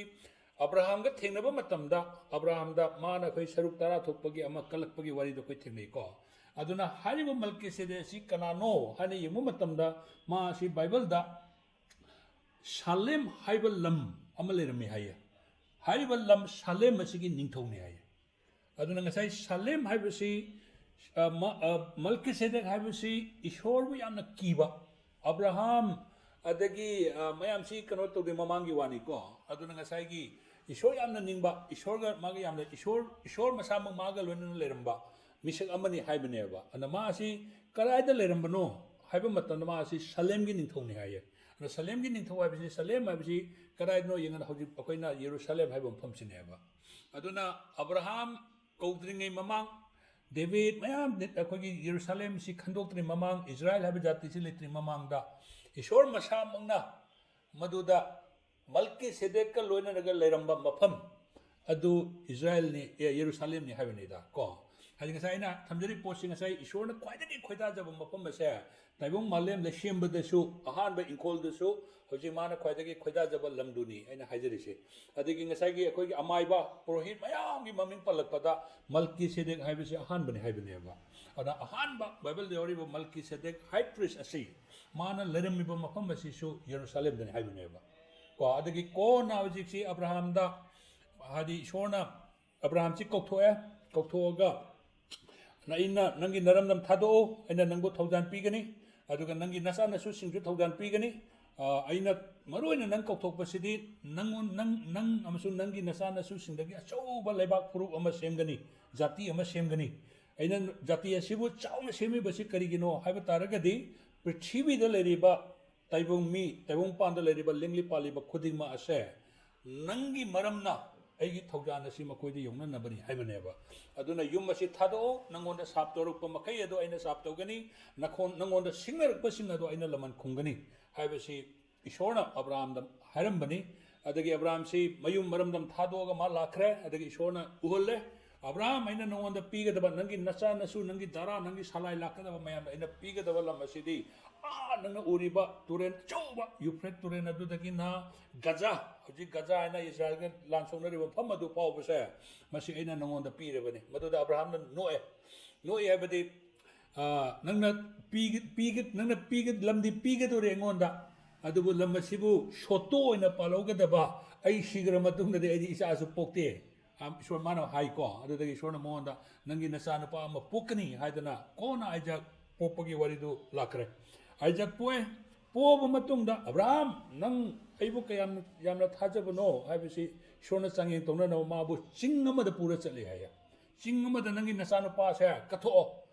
ꯑꯕ꯭ꯔꯥꯍꯥꯝꯒ ꯊꯦꯡꯅꯕ ꯃꯇꯝꯗ, ꯑꯕ꯭ꯔꯥꯍꯥꯝꯗ ꯃꯥꯅ ꯑꯩꯈꯣꯏ ꯁꯔꯨꯛ ꯇꯔꯥ ꯊꯣꯛꯄꯒꯤ ꯑꯃ ꯀꯜꯂꯛꯄꯒꯤ ꯋꯥꯔꯤꯗꯣ ꯑꯩꯈꯣꯏ ꯊꯦꯡꯅꯩꯀꯣ꯫ ꯑꯗꯨꯅ ꯍꯥꯏꯔꯤꯕ ꯃꯜꯀꯤꯁꯦꯗꯦꯛ ꯑꯁꯤ ꯀꯅꯥꯅꯣ ꯍꯥꯏꯅ ꯌꯦꯡꯕ ꯃꯇꯝꯗ, ꯃꯥ ꯑꯁꯤ ꯕꯥꯏꯕꯜꯗ ꯁꯥꯂꯦꯝ ꯍꯥꯏꯕ ꯂꯝ ꯑꯃ ꯂꯩꯔꯝꯃꯤ ꯍꯥꯏꯌꯦ꯫ ꯍꯥꯏꯔꯤꯕ ꯂꯝ ꯁꯥꯂꯦꯝ ꯑꯁꯤꯒꯤ ꯅꯤꯡꯊꯧꯅꯤ ꯍꯥꯏꯌꯦ꯫ ꯑꯗꯨꯅ ꯉꯁꯥꯏ ꯁꯥꯂꯦꯝ ꯍꯥꯏꯕꯁꯤ, ꯑ, ꯃ-, ꯑ, ꯃꯜꯀꯤꯁꯦꯗꯦꯛ ꯍꯥꯏꯕꯁꯤ ꯏꯁꯣꯔꯕꯨ ꯌꯥꯝꯅ ꯀꯤꯕ, ꯑꯕ꯭ꯔꯥꯍꯥꯝ ꯑꯗꯒꯤ, ꯑ, ꯃꯌꯥꯝꯁꯤ ꯀꯩꯅꯣ ꯇꯧꯗꯦ, ꯃꯃꯥꯡꯒꯤ ꯋꯥꯅꯤꯀꯣ꯫ ꯑꯗꯨꯅ ꯉꯁꯥꯏꯒꯤ ꯏꯁꯣꯔ ꯌꯥꯝꯅ ꯅꯤꯡꯕ, ꯏꯁꯣꯔꯒ ꯃꯥꯒ ꯌꯥꯝꯅ, ꯏꯁꯣꯔ, ꯏꯁꯣꯔ ꯃꯁꯥꯃꯛ ꯃꯥꯒ ꯂꯣꯏꯅꯅ ꯂꯩꯔꯝꯕ ꯃꯤꯁꯛ ꯑꯃꯅꯤ ꯍꯥꯏꯕꯅꯦꯕ꯫ ꯑꯗꯨꯅ ꯃꯥ ꯑꯁꯤ ꯀꯗꯥꯏꯗ ꯂꯩꯔꯝꯕꯅꯣ ꯍꯥꯏꯕ ꯃꯇꯝꯗ, ꯃꯥ ꯑꯁꯤ ꯁꯥꯂꯦꯝꯒꯤ ꯅꯤꯡꯊꯧꯅꯤ ꯍꯥꯏꯌꯦ꯫ ꯑꯗꯨꯅ ꯁꯥꯂꯦꯝꯒꯤ ꯅꯤꯡꯊꯧ ꯍꯥꯏꯕꯁꯤ, ꯁꯥꯂꯦꯝ ꯍꯥꯏꯕꯁꯤ ꯀꯗꯥꯏꯗꯅꯣ ꯌꯦꯡꯉꯗ ꯍꯧꯖꯤꯛ ꯑꯩꯈꯣꯏꯅ ꯌꯦꯔꯨꯁꯥꯂꯦꯝ ꯍꯥꯏꯕ ꯃꯐꯝꯁꯤꯅꯦꯕ꯫ ꯑꯗꯨꯅ ꯑꯕ꯭ꯔꯥꯍꯥꯝ ꯀꯧꯗ꯭ꯔꯤꯉꯩ ꯃꯃꯥꯡ, ꯗꯦꯕꯤꯠ ꯃꯌꯥꯝ, ꯑꯩꯈꯣꯏꯒꯤ ꯌꯦꯔꯨꯁꯥꯂꯦꯝꯁꯤ ꯈꯟꯗꯣꯛꯇ꯭ꯔꯤ ꯃꯃꯥꯡ, ꯏꯖꯔꯥꯏꯜ ꯍꯥꯏꯕ ꯖꯥꯇꯤꯁꯤ ꯂꯩꯇ꯭ꯔꯤ ꯃꯃꯥꯡꯗ, ꯏꯁꯣꯔ ꯃꯁꯥꯃꯛꯅ ꯃꯗꯨꯗ ꯃꯜꯀꯤꯁꯦꯗꯦꯛꯀ ꯂꯣꯏꯅꯔꯒ ꯂꯩꯔꯝꯕ ꯃꯐꯝ ꯑꯗꯨ ꯏꯁꯔꯥꯌꯦꯜꯅꯤ, ꯑꯦ, ꯌꯦꯔꯨꯁꯥꯂꯦꯝꯅꯤ ꯍꯥꯏꯕꯅꯤꯗ ꯀꯣ꯫ ꯍꯥꯏꯗꯤ ꯉꯁꯥꯏ ꯑꯩꯅ ꯊꯝꯖꯔꯤꯕ ꯄꯣꯠꯁꯤ, ꯉꯁꯥꯏ ꯏꯁꯣꯔꯅ ꯈ꯭ꯋꯥꯏꯗꯒꯤ ꯈꯣꯏꯗꯥꯖꯕ ꯃꯐꯝ ꯑꯁꯦ ꯇꯥꯏꯕꯪ ꯃꯥꯂꯦꯝ ꯂꯩꯁꯦꯝꯕꯗꯁꯨ, ꯑꯍꯥꯟꯕ ꯏꯪꯈꯣꯜꯗꯁꯨ ꯍꯧꯖꯤꯛ ꯃꯥꯅ ꯈ꯭ꯋꯥꯏꯗꯒꯤ ꯈꯣꯏꯗꯥꯖꯕ ꯂꯝꯗꯨꯅꯤ ꯑꯩꯅ ꯍꯥꯏꯖꯔꯤꯁꯦ꯫ ꯑꯗꯒꯤ ꯉꯁꯥꯏꯒꯤ ꯑꯩꯈꯣꯏꯒꯤ ꯑꯃꯥꯏꯕ ꯄꯨꯔꯣꯍꯤꯠ ꯃꯌꯥꯝꯒꯤ ꯃꯃꯤꯡ ꯄꯜꯂꯛꯄꯗ ꯃꯜꯀꯤꯁꯦꯗꯦꯛ ꯍꯥꯏꯕꯁꯤ ꯑꯍꯥꯟꯕꯅꯤ ꯍꯥꯏꯕꯅꯦꯕ꯫ ꯑꯗ ꯑꯍꯥꯟꯕ ꯕꯥꯏꯕꯜꯗ ꯌꯥꯎꯔꯤꯕ ꯃꯜꯀꯤꯁꯦꯗꯦꯛ ꯍꯥꯏ ꯄ꯭ꯔꯤꯁ ꯑꯁꯤ ꯃꯥꯅ ꯂꯩꯔꯝꯃꯤꯕ ꯃꯐꯝ ꯑꯁꯤꯁꯨ ꯌꯦꯔꯨꯁꯥꯂꯦꯝꯗꯅꯤ ꯍꯥꯏꯕꯅꯦꯕ ꯀꯣ꯫ ꯑꯗꯒꯤ ꯀꯣꯟꯅ ꯍꯧꯖꯤꯛꯁꯤ ꯑꯕ꯭ꯔꯥꯍꯥꯝꯗ, ꯍꯥꯏꯗꯤ ꯏꯁꯣꯔꯅ ꯑꯕ꯭ꯔꯥꯍꯥꯝꯁꯤ ꯀꯧꯊꯣꯛꯑꯦ꯫ ꯀꯧꯊꯣꯛꯑꯒ, "ꯑꯩꯅ ꯅꯪꯒꯤ ꯅꯔꯝꯗꯝ ꯊꯥꯗꯣꯛꯎ, ꯑꯩꯅ ꯅꯪꯕꯨ ꯊꯧꯖꯥꯟ ꯄꯤꯒꯅꯤ, ꯑꯗꯨꯒ ꯅꯪꯒꯤ ꯅꯆꯥ ꯅꯁꯨꯁꯤꯡꯁꯨ ꯊꯧꯖꯥꯟ ꯄꯤꯒꯅꯤ꯫ ꯑ, ꯑꯩꯅ ꯃꯔꯨ ꯑꯣꯏꯅ ꯅꯪ ꯀꯧꯊꯣꯛꯄꯁꯤꯗꯤ ꯅꯪꯉꯣꯟ-, ꯅꯪ, ꯅꯪ ꯑꯃꯁꯨꯡ ꯅꯪꯒꯤ ꯅꯆꯥ ꯅꯁꯨꯁꯤꯡꯗꯒꯤ ꯑꯆꯧꯕ ꯂꯩꯕꯥꯛ ꯐꯨꯔꯨꯞ ꯑꯃ ꯁꯦꯝꯒꯅꯤ, ꯖꯥꯇꯤ ꯑꯃ ꯁꯦꯝꯒꯅꯤ꯫ ꯑꯩꯅ ꯖꯥꯇꯤ ꯑꯁꯤꯕꯨ ꯆꯥꯎꯅ ꯁꯦꯝꯃꯤꯕꯁꯤ ꯀꯔꯤꯒꯤꯅꯣ ꯍꯥꯏꯕ ꯇꯥꯔꯒꯗꯤ, ꯄ꯭ꯔꯤꯊꯤꯕꯤꯗ ꯂꯩꯔꯤꯕ ꯇꯥꯏꯕꯪ ꯃꯤ, ꯇꯥꯏꯕꯪ ꯄꯥꯟꯗ ꯂꯩꯔꯤꯕ ꯂꯦꯡꯂꯤ ꯄꯥꯜꯂꯤꯕ ꯈꯨꯗꯤꯡꯃꯛ ꯑꯁꯦ ꯅꯪꯒꯤ ꯃꯔꯝꯅ ꯑꯩꯒꯤ ꯊꯧꯖꯥꯟ ꯑꯁꯤ ꯃꯈꯣꯏꯗ ꯌꯧꯅꯅꯕꯅꯤ" ꯍꯥꯏꯕꯅꯦꯕ꯫ "ꯑꯗꯨꯅ ꯌꯨꯝ ꯑꯁꯤ ꯊꯥꯗꯣꯛꯎ, ꯅꯪꯉꯣꯟꯗ ꯁꯥꯞ ꯇꯧꯔꯛꯄ ꯃꯈꯩ ꯑꯗꯨ ꯑꯩꯅ ꯁꯥꯞ ꯇꯧꯒꯅꯤ, ꯅꯈꯣꯟ-, ꯅꯪꯉꯣꯟꯗ ꯁꯤꯡꯅꯔꯛꯄꯁꯤꯡ ꯑꯗꯨ ꯑꯩꯅ ꯂꯃꯟ ꯈꯨꯝꯒꯅꯤ" ꯍꯥꯏꯕꯁꯤ ꯏꯁꯣꯔꯅ ꯑꯕ꯭ꯔꯥꯍꯥꯝꯗ ꯍꯥꯏꯔꯝꯕꯅꯤ꯫ ꯑꯗꯒꯤ ꯑꯕ꯭ꯔꯥꯍꯥꯝꯁꯤ ꯃꯌꯨꯝ ꯃꯔꯝꯗꯝ ꯊꯥꯗꯣꯛꯑꯒ ꯃꯥ ꯂꯥꯛꯈ꯭ꯔꯦ꯫ ꯑꯗꯒꯤ ꯏꯁꯣꯔꯅ ꯎꯍꯜꯂꯦ, "ꯑꯕ꯭ꯔꯥꯍꯥꯝ, ꯑꯩꯅ ꯅꯉꯣꯟꯗ ꯄꯤꯒꯗꯕ, ꯅꯪꯒꯤ ꯅꯆꯥ ꯅꯁꯨ, ꯅꯪꯒꯤ ꯗꯥꯔꯥ, ꯅꯪꯒꯤ ꯁꯂꯥꯏ ꯂꯥꯛꯀꯗꯕ ꯃꯌꯥꯝꯗ ꯑꯩꯅ ꯄꯤꯒꯗꯕ ꯂꯝ ꯑꯁꯤꯗꯤ, ꯑꯥ, ꯅꯪꯅ ꯎꯔꯤꯕ ꯇꯨꯔꯦꯜ ꯑꯆꯧꯕ ꯌꯨꯐ꯭ꯔꯦꯠ ꯇꯨꯔꯦꯜ ꯑꯗꯨꯗꯒꯤꯅ ꯒꯖꯥ, ꯍꯧꯖꯤꯛ ꯒꯖꯥ ꯍꯥꯏꯅ ꯏꯁꯔꯥꯌꯦꯜꯒ ꯂꯥꯟ ꯁꯣꯛꯅꯔꯤꯕ ꯃꯐꯝ ꯑꯗꯨ ꯐꯥꯎꯕꯁꯦ, ꯃꯁꯤ ꯑꯩꯅ ꯅꯉꯣꯟꯗ ꯄꯤꯔꯕꯅꯤ"꯫ ꯃꯗꯨꯗ ꯑꯕ꯭ꯔꯥꯍꯥꯝꯅ ꯅꯣꯛꯑꯦ꯫ ꯅꯣꯛꯑꯦ ꯍꯥꯏꯕꯗꯤ, ꯑ, "ꯅꯪꯅ ꯄꯤꯒ-, ꯄꯤꯒ-, ꯅꯪꯅ ꯄꯤꯒ-, ꯂꯝꯗꯤ ꯄꯤꯒꯗꯧꯔꯦ ꯑꯩꯉꯣꯟꯗ, ꯑꯗꯨꯕꯨ ꯂꯝ ꯑꯁꯤꯕꯨ ꯁꯣꯇꯣ ꯑꯣꯏꯅ ꯄꯥꯜꯍꯧꯒꯗꯕ, ꯑꯩ ꯁꯤꯈ꯭ꯔ ꯃꯇꯨꯡꯗꯗꯤ ꯑꯩꯗꯤ ꯏꯆꯥꯁꯨ ꯄꯣꯛꯇꯦ"꯫ ꯑ, ꯏꯁꯣꯔ ꯃꯥꯅ ꯍꯥꯏꯀꯣ꯫ ꯑꯗꯨꯗꯒꯤ ꯏꯁꯣꯔꯅ ꯃꯉꯣꯟꯗ, "ꯅꯪꯒꯤ ꯅꯆꯥꯅꯨꯄꯥ ꯑꯃ ꯄꯣꯛꯀꯅꯤ" ꯍꯥꯏꯗꯅ ꯀꯣꯟꯅ ꯑꯥꯏꯖꯥꯛ ꯄꯣꯛꯄꯒꯤ ꯋꯥꯔꯤꯗꯨ ꯂꯥꯛꯈ꯭ꯔꯦ꯫ ꯑꯥꯏꯖꯥꯛ ꯄꯣꯛꯑꯦ꯫ ꯄꯣꯛꯑꯕ ꯃꯇꯨꯡꯗ, "ꯑꯕ꯭ꯔꯥꯍꯥꯝ, ꯅꯪ ꯑꯩꯕꯨ ꯀꯌꯥꯝ ꯌꯥꯝꯅ ꯊꯥꯖꯕꯅꯣ?" ꯍꯥꯏꯕꯁꯤ ꯏꯁꯣꯔꯅ ꯆꯥꯡꯌꯦꯡ ꯇꯧꯅꯅꯕ ꯃꯥꯕꯨ ꯆꯤꯡ ꯑꯃꯗ ꯄꯨꯔ ꯆꯠꯂꯤ ꯍꯥꯏꯌꯦ꯫ "ꯆꯤꯡ ꯑꯃꯗ ꯅꯪꯒꯤ ꯅꯆꯥꯅꯨꯄꯥꯁꯦ ꯀꯠꯊꯣꯛꯑꯣ,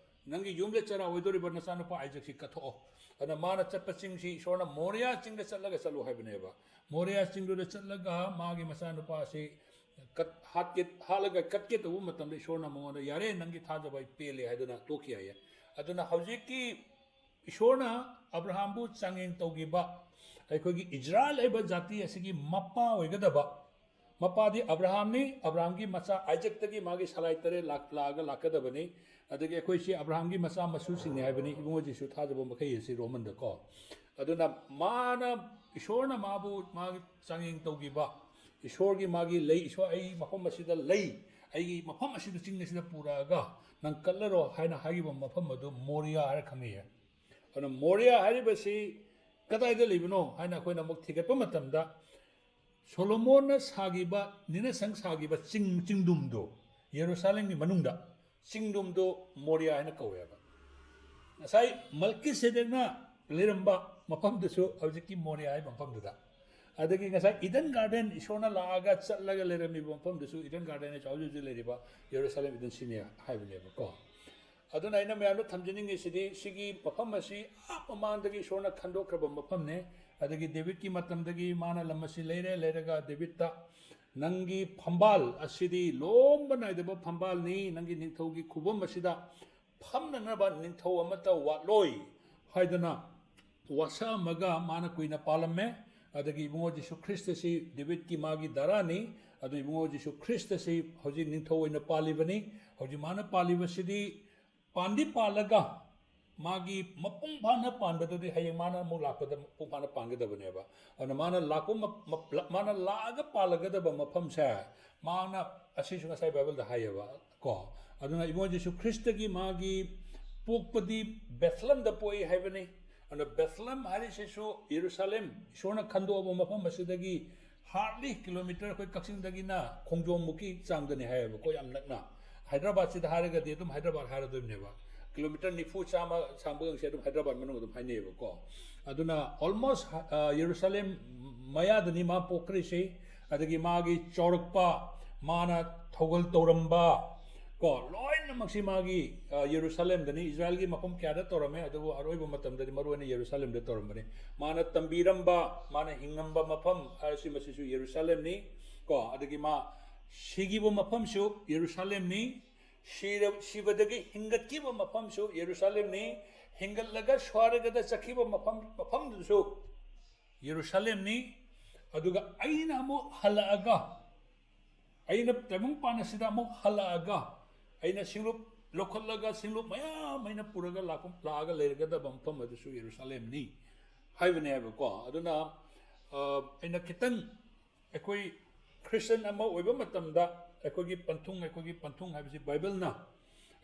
ꯅꯪꯒꯤ ꯌꯨꯝꯂꯦ ꯆꯔꯥ ꯑꯣꯏꯗꯧꯔꯤꯕ ꯅꯆꯥꯅꯨꯄꯥ ꯑꯥꯏꯖꯥꯛꯁꯤ ꯀꯠꯊꯣꯛꯑꯣ"꯫ ꯑꯗꯨꯅ ꯃꯥꯅ ꯆꯠꯄ ꯆꯤꯡꯁꯤ ꯏꯁꯣꯔꯅ ꯃꯣꯔꯤꯌꯥ ꯆꯤꯡꯗ ꯆꯠꯂꯒ ꯆꯠꯂꯨ ꯍꯥꯏꯕꯅꯦꯕ꯫ ꯃꯣꯔꯤꯌꯥ ꯆꯤꯡꯗꯨꯗ ꯆꯠꯂꯒ ꯃꯥꯒꯤ ꯃꯆꯥꯅꯨꯄꯥꯁꯤ ꯀꯠ-, ꯍꯥꯠꯀꯦ, ꯍꯥꯠꯂꯒ ꯀꯠꯀꯦ ꯇꯧꯕ ꯃꯇꯝꯗ ꯏꯁꯣꯔꯅ ꯃꯉꯣꯟꯗ, "ꯌꯥꯔꯦ, ꯅꯪꯒꯤ ꯊꯥꯖꯕ ꯑꯩ ꯄꯦꯜꯂꯦ" ꯍꯥꯏꯗꯨꯅ ꯇꯣꯛꯈꯤ ꯍꯥꯏꯌꯦ꯫ ꯑꯗꯨꯅ ꯍꯧꯖꯤꯛꯀꯤ ꯏꯁꯣꯔꯅ ꯑꯕ꯭ꯔꯥꯍꯥꯝꯕꯨ ꯆꯥꯡꯌꯦꯡ ꯇꯧꯈꯤꯕ, ꯑꯩꯈꯣꯏꯒꯤ ꯏꯖꯔꯥꯏꯜ ꯍꯥꯏꯕ ꯖꯥꯇꯤ ꯑꯁꯤꯒꯤ ꯃꯄꯥ ꯑꯣꯏꯒꯗꯕ, ꯃꯄꯥꯗꯤ ꯑꯕ꯭ꯔꯥꯍꯥꯝꯅꯤ, ꯑꯕ꯭ꯔꯥꯍꯥꯝꯒꯤ ꯃꯆꯥ ꯑꯥꯏꯖꯛꯇꯒꯤ ꯃꯥꯒꯤ ꯁꯂꯥꯏ ꯇꯔꯦꯠ ꯂꯥꯛ-, ꯂꯥꯛꯑꯒ ꯂꯥꯛꯀꯗꯕꯅꯤ꯫ ꯑꯗꯒꯤ ꯑꯩꯈꯣꯏꯁꯤ ꯑꯕ꯭ꯔꯥꯍꯥꯝꯒꯤ ꯃꯆꯥ ꯃꯁꯨꯁꯤꯡꯅꯤ ꯍꯥꯏꯕꯅꯤ, ꯏꯕꯨꯡꯉꯣ ꯖꯤꯁꯨ ꯊꯥꯖꯕ ꯃꯈꯩ ꯑꯁꯤ ꯔꯣꯃꯟꯗꯀꯣ꯫ ꯑꯗꯨꯅ ꯃꯥꯅ, ꯏꯁꯣꯔꯅ ꯃꯥꯕꯨ ꯃꯥꯒꯤ ꯆꯥꯡꯌꯦꯡ ꯇꯧꯈꯤꯕ, ꯏꯁꯣꯔꯒꯤ ꯃꯥꯒꯤ ꯂꯩ, ꯏꯁꯣꯔ ꯑꯩ ꯃꯐꯝ ꯑꯁꯤꯗ ꯂꯩ, ꯑꯩꯒꯤ ꯃꯐꯝ ꯑꯁꯤꯗ, ꯆꯤꯡ ꯑꯁꯤꯗ ꯄꯨꯔꯛꯑꯒ ꯅꯪ ꯀꯠꯂꯔꯣ ꯍꯥꯏꯅ ꯍꯥꯏꯈꯤꯕ ꯃꯐꯝ ꯑꯗꯨ ꯃꯣꯔꯤꯌꯥ ꯍꯥꯏꯅ ꯈꯪꯅꯩꯌꯦ꯫ ꯑꯗꯨꯅ ꯃꯣꯔꯤꯌꯥ ꯍꯥꯏꯔꯤꯕꯁꯤ ꯀꯗꯥꯏꯗ ꯂꯩꯕꯅꯣ ꯍꯥꯏꯅ ꯑꯩꯈꯣꯏꯅ ꯑꯃꯨꯛ ꯊꯤꯒꯠꯄ ꯃꯇꯝꯗ, ꯁꯣꯂꯣꯃꯣꯟꯅ ꯁꯥꯈꯤꯕ, ꯅꯤꯅꯁꯪ ꯁꯥꯈꯤꯕ ꯆꯤꯡ, ꯆꯤꯡꯗꯨꯝꯗꯣ, ꯌꯦꯔꯨꯁꯥꯂꯦꯝꯒꯤ ꯃꯅꯨꯡꯗ, ꯆꯤꯡꯗꯨꯝꯗꯣ ꯃꯣꯔꯤꯌꯥ ꯍꯥꯏꯅ ꯀꯧꯋꯦꯕ꯫ ꯉꯁꯥꯏ ꯃꯜꯀꯤꯁꯦꯗꯦꯛꯅ ꯂꯩꯔꯝꯕ ꯃꯐꯝꯗꯨꯁꯨ ꯍꯧꯖꯤꯛꯀꯤ ꯃꯣꯔꯤꯌꯥ ꯍꯥꯏꯕ ꯃꯐꯝꯗꯨꯗ꯫ ꯑꯗꯒꯤ ꯉꯁꯥꯏ ꯏꯗꯟ ꯒꯥꯔꯗꯦꯟ, ꯏꯁꯣꯔꯅ ꯂꯥꯛꯑꯒ ꯆꯠꯂꯒ ꯂꯩꯔꯝꯃꯤꯕ ꯃꯐꯝꯗꯨꯁꯨ, ꯏꯗꯟ ꯒꯥꯔꯗꯦꯟ ꯍꯥꯏꯁꯦ ꯍꯧꯖꯤꯛ ꯍꯧꯖꯤꯛ ꯂꯩꯔꯤꯕ ꯌꯦꯔꯨꯁꯥꯂꯦꯝ ꯏꯗꯟ ꯁꯤꯇꯤ ꯍꯥꯏꯕꯅꯦꯕꯀꯣ꯫ ꯑꯗꯨꯅ ꯑꯩꯅ ꯃꯌꯥꯝꯗ ꯊꯝꯖꯅꯤꯡꯉꯤꯁꯤꯗꯤ, ꯁꯤꯒꯤ ꯃꯐꯝ ꯑꯁꯤ ꯑꯥ ꯃꯃꯥꯡꯗꯒꯤ ꯏꯁꯣꯔꯅ ꯈꯟꯗꯣꯛꯈ꯭ꯔꯕ ꯃꯐꯝꯅꯦ꯫ ꯑꯗꯒꯤ ꯗꯦꯕꯤꯠꯀꯤ ꯃꯇꯝꯗꯒꯤ ꯃꯥꯅ ꯂꯝ ꯑꯁꯤ ꯂꯩꯔꯦ, ꯂꯩꯔꯒ ꯗꯦꯕꯤꯠꯇ, "ꯅꯪꯒꯤ ꯐꯝꯕꯥꯜ ꯑꯁꯤꯗꯤ ꯂꯣꯝꯕ ꯅꯥꯏꯗꯕ ꯐꯝꯕꯥꯜꯅꯤ, ꯅꯪꯒꯤ ꯅꯤꯡꯊꯧꯒꯤ ꯈꯨꯕꯝ ꯑꯁꯤꯗ ꯐꯝꯅꯅꯕ ꯅꯤꯡꯊꯧ ꯑꯃꯠꯇ ꯋꯥꯠꯂꯣꯏ" ꯍꯥꯏꯗꯅ ꯋꯥꯁꯛꯑꯝꯃꯒ ꯃꯥꯅ ꯀꯨꯏꯅ ꯄꯥꯜꯂꯝꯃꯦ꯫ ꯑꯗꯒꯤ ꯏꯕꯨꯡꯉꯣ ꯖꯤꯁꯨ ꯈ꯭ꯔꯤꯁꯇꯁꯤ ꯗꯦꯕꯤꯠꯀꯤ ꯃꯥꯒꯤ ꯗꯥꯔꯥꯅꯤ꯫ ꯑꯗꯨ ꯏꯕꯨꯡꯉꯣ ꯖꯤꯁꯨ ꯈ꯭ꯔꯤꯁꯇꯁꯤ ꯍꯧꯖꯤꯛ ꯅꯤꯡꯊꯧ ꯑꯣꯏꯅ ꯄꯥꯜꯂꯤꯕꯅꯤ꯫ ꯍꯧꯖꯤꯛ ꯃꯥꯅ ꯄꯥꯜꯂꯤꯕꯁꯤꯗꯤ ꯄꯥꯟꯗꯤ ꯄꯥꯜꯂꯒ ꯃꯥꯒꯤ ꯃꯄꯨꯡ ꯐꯥꯅ ꯄꯥꯟꯕꯗꯨꯗꯤ ꯍꯌꯦꯡ ꯃꯥꯅ ꯑꯃꯨꯛ ꯂꯥꯛꯄꯗ ꯃꯄꯨꯡ ꯐꯥꯅ ꯄꯥꯟꯒꯗꯕꯅꯦꯕ꯫ ꯑꯗꯨꯅ ꯃꯥꯅ ꯂꯥꯛꯄ ꯃ-, ꯃ-, ꯃꯥꯅ ꯂꯥꯛꯑꯒ ꯄꯥꯜꯂꯒꯗꯕ ꯃꯐꯝꯁꯦ, ꯃꯥꯅ, ꯑꯁꯤꯁꯨ ꯉꯁꯥꯏ ꯕꯥꯏꯕꯜꯗ ꯍꯥꯏꯌꯦꯕ ꯀꯣ꯫ ꯑꯗꯨꯅ ꯏꯕꯨꯡꯉꯣ ꯖꯤꯁꯨ ꯈ꯭ꯔꯤꯁꯇꯒꯤ ꯃꯥꯒꯤ ꯄꯣꯛꯄꯗꯤ ꯕꯦꯊꯂꯦꯝꯗ ꯄꯣꯛꯏ ꯍꯥꯏꯕꯅꯤ꯫ ꯑꯗꯨꯅ ꯕꯦꯊꯂꯦꯝ ꯍꯥꯏꯔꯤꯁꯤꯁꯨ ꯌꯦꯔꯨꯁꯥꯂꯦꯝ, ꯏꯁꯣꯔꯅ ꯈꯟꯗꯣꯛꯑꯕ ꯃꯐꯝ ꯑꯁꯤꯗꯒꯤ hardly kilometre, ꯑꯩꯈꯣꯏ ꯀꯛꯆꯤꯡꯗꯒꯤꯅ ꯈꯣꯡꯖꯣꯝꯃꯨꯛꯀꯤ ꯆꯥꯡꯗꯅꯤ ꯍꯥꯏꯌꯦꯕꯀꯣ, ꯌꯥꯝ ꯅꯛꯅ꯫ ꯍꯥꯏꯗ꯭ꯔꯕꯥꯗꯁꯤꯗ ꯍꯥꯏꯔꯒꯗꯤ ꯑꯗꯨꯝ ꯍꯥꯏꯗ꯭ꯔꯕꯥꯗ ꯍꯥꯏꯔꯗꯣꯏꯅꯦꯕ꯫ Kilometre ꯅꯤꯐꯨ, ꯆꯥꯝꯃ ꯁꯥꯡꯕꯒꯁꯦ ꯑꯗꯨꯝ ꯍꯥꯏꯗ꯭ꯔꯕꯥꯗ ꯃꯅꯨꯡ ꯑꯗꯨꯝ ꯍꯥꯏꯅꯩꯌꯦꯕꯀꯣ꯫ ꯑꯗꯨꯅ almost, ꯑ, ꯌꯦꯔꯨꯁꯥꯂꯦꯝ ꯃꯌꯥꯗꯅꯤ ꯃꯥ ꯄꯣꯛꯈ꯭ꯔꯤꯁꯤ꯫ ꯑꯗꯒꯤ ꯃꯥꯒꯤ ꯆꯥꯎꯔꯛꯄ, ꯃꯥꯅ ꯊꯧꯒꯜ ꯇꯧꯔꯝꯕ, ꯀꯣ, ꯂꯣꯏꯅꯃꯛꯁꯤ ꯃꯥꯒꯤ, ꯑ, ꯌꯦꯔꯨꯁꯥꯂꯦꯝꯗꯅꯤ꯫ ꯏꯖꯔꯥꯏꯜꯒꯤ ꯃꯐꯝ ꯀꯌꯥꯗ ꯇꯧꯔꯝꯃꯦ, ꯑꯗꯨꯕꯨ ꯑꯔꯣꯏꯕ ꯃꯇꯝꯗꯗꯤ ꯃꯔꯨꯑꯣꯏꯅ ꯌꯦꯔꯨꯁꯥꯂꯦꯝꯗ ꯇꯧꯔꯝꯕꯅꯤ꯫ ꯃꯥꯅ ꯇꯝꯕꯤꯔꯝꯕ, ꯃꯥꯅ ꯍꯤꯡꯉꯝꯕ ꯃꯐꯝ ꯍꯥꯏꯔꯁꯤ, ꯃꯁꯤꯁꯨ ꯌꯦꯔꯨꯁꯥꯂꯦꯝꯅꯤ꯫ ꯀꯣ, ꯑꯗꯒꯤ ꯃꯥ ꯁꯤꯈꯤꯕ ꯃꯐꯝꯁꯨ ꯌꯦꯔꯨꯁꯥꯂꯦꯝꯅꯤ꯫ ꯁꯤꯔ-, ꯁꯤꯕꯗꯒꯤ ꯍꯤꯡꯒꯠꯈꯤꯕ ꯃꯐꯝꯁꯨ ꯌꯦꯔꯨꯁꯥꯂꯦꯝꯅꯤ꯫ ꯍꯤꯡꯒꯠꯂꯒ ꯁ꯭ꯋꯔꯒꯗ ꯆꯠꯈꯤꯕ ꯃꯐꯝ, ꯃꯐꯝꯗꯨꯁꯨ ꯌꯦꯔꯨꯁꯥꯂꯦꯝꯅꯤ꯫ ꯑꯗꯨꯒ ꯑꯩꯅ ꯑꯃꯨꯛ ꯍꯜꯂꯛꯑꯒ, ꯑꯩꯅ ꯇꯥꯏꯕꯪꯄꯥꯟ ꯑꯁꯤꯗ ꯑꯃꯨꯛ ꯍꯜꯂꯛꯑꯒ, ꯑꯩꯅ ꯁꯤꯡꯂꯨꯞ ꯂꯧꯈꯠꯂꯒ ꯁꯤꯡꯂꯨꯞ ꯃꯌꯥꯝ ꯑꯩꯅ ꯄꯨꯔꯒ ꯂꯥꯛꯄ, ꯂꯥꯛꯑꯒ ꯂꯩꯔꯒꯗꯕ ꯃꯐꯝ ꯑꯗꯨꯁꯨ ꯌꯦꯔꯨꯁꯥꯂꯦꯝꯅꯤ ꯍꯥꯏꯕꯅꯦ ꯍꯥꯏꯕꯀꯣ꯫ ꯑꯗꯨꯅ, ꯑ, ꯑꯩꯅ ꯈꯤꯇꯪ, ꯑꯩꯈꯣꯏ ꯈ꯭ꯔꯤꯁꯇꯟ ꯑꯃ ꯑꯣꯏꯕ ꯃꯇꯝꯗ ꯑꯩꯈꯣꯏꯒꯤ ꯄꯟꯊꯨꯡ, ꯑꯩꯈꯣꯏꯒꯤ ꯄꯟꯊꯨꯡ ꯍꯥꯏꯕꯁꯤ ꯕꯥꯏꯕꯜꯅ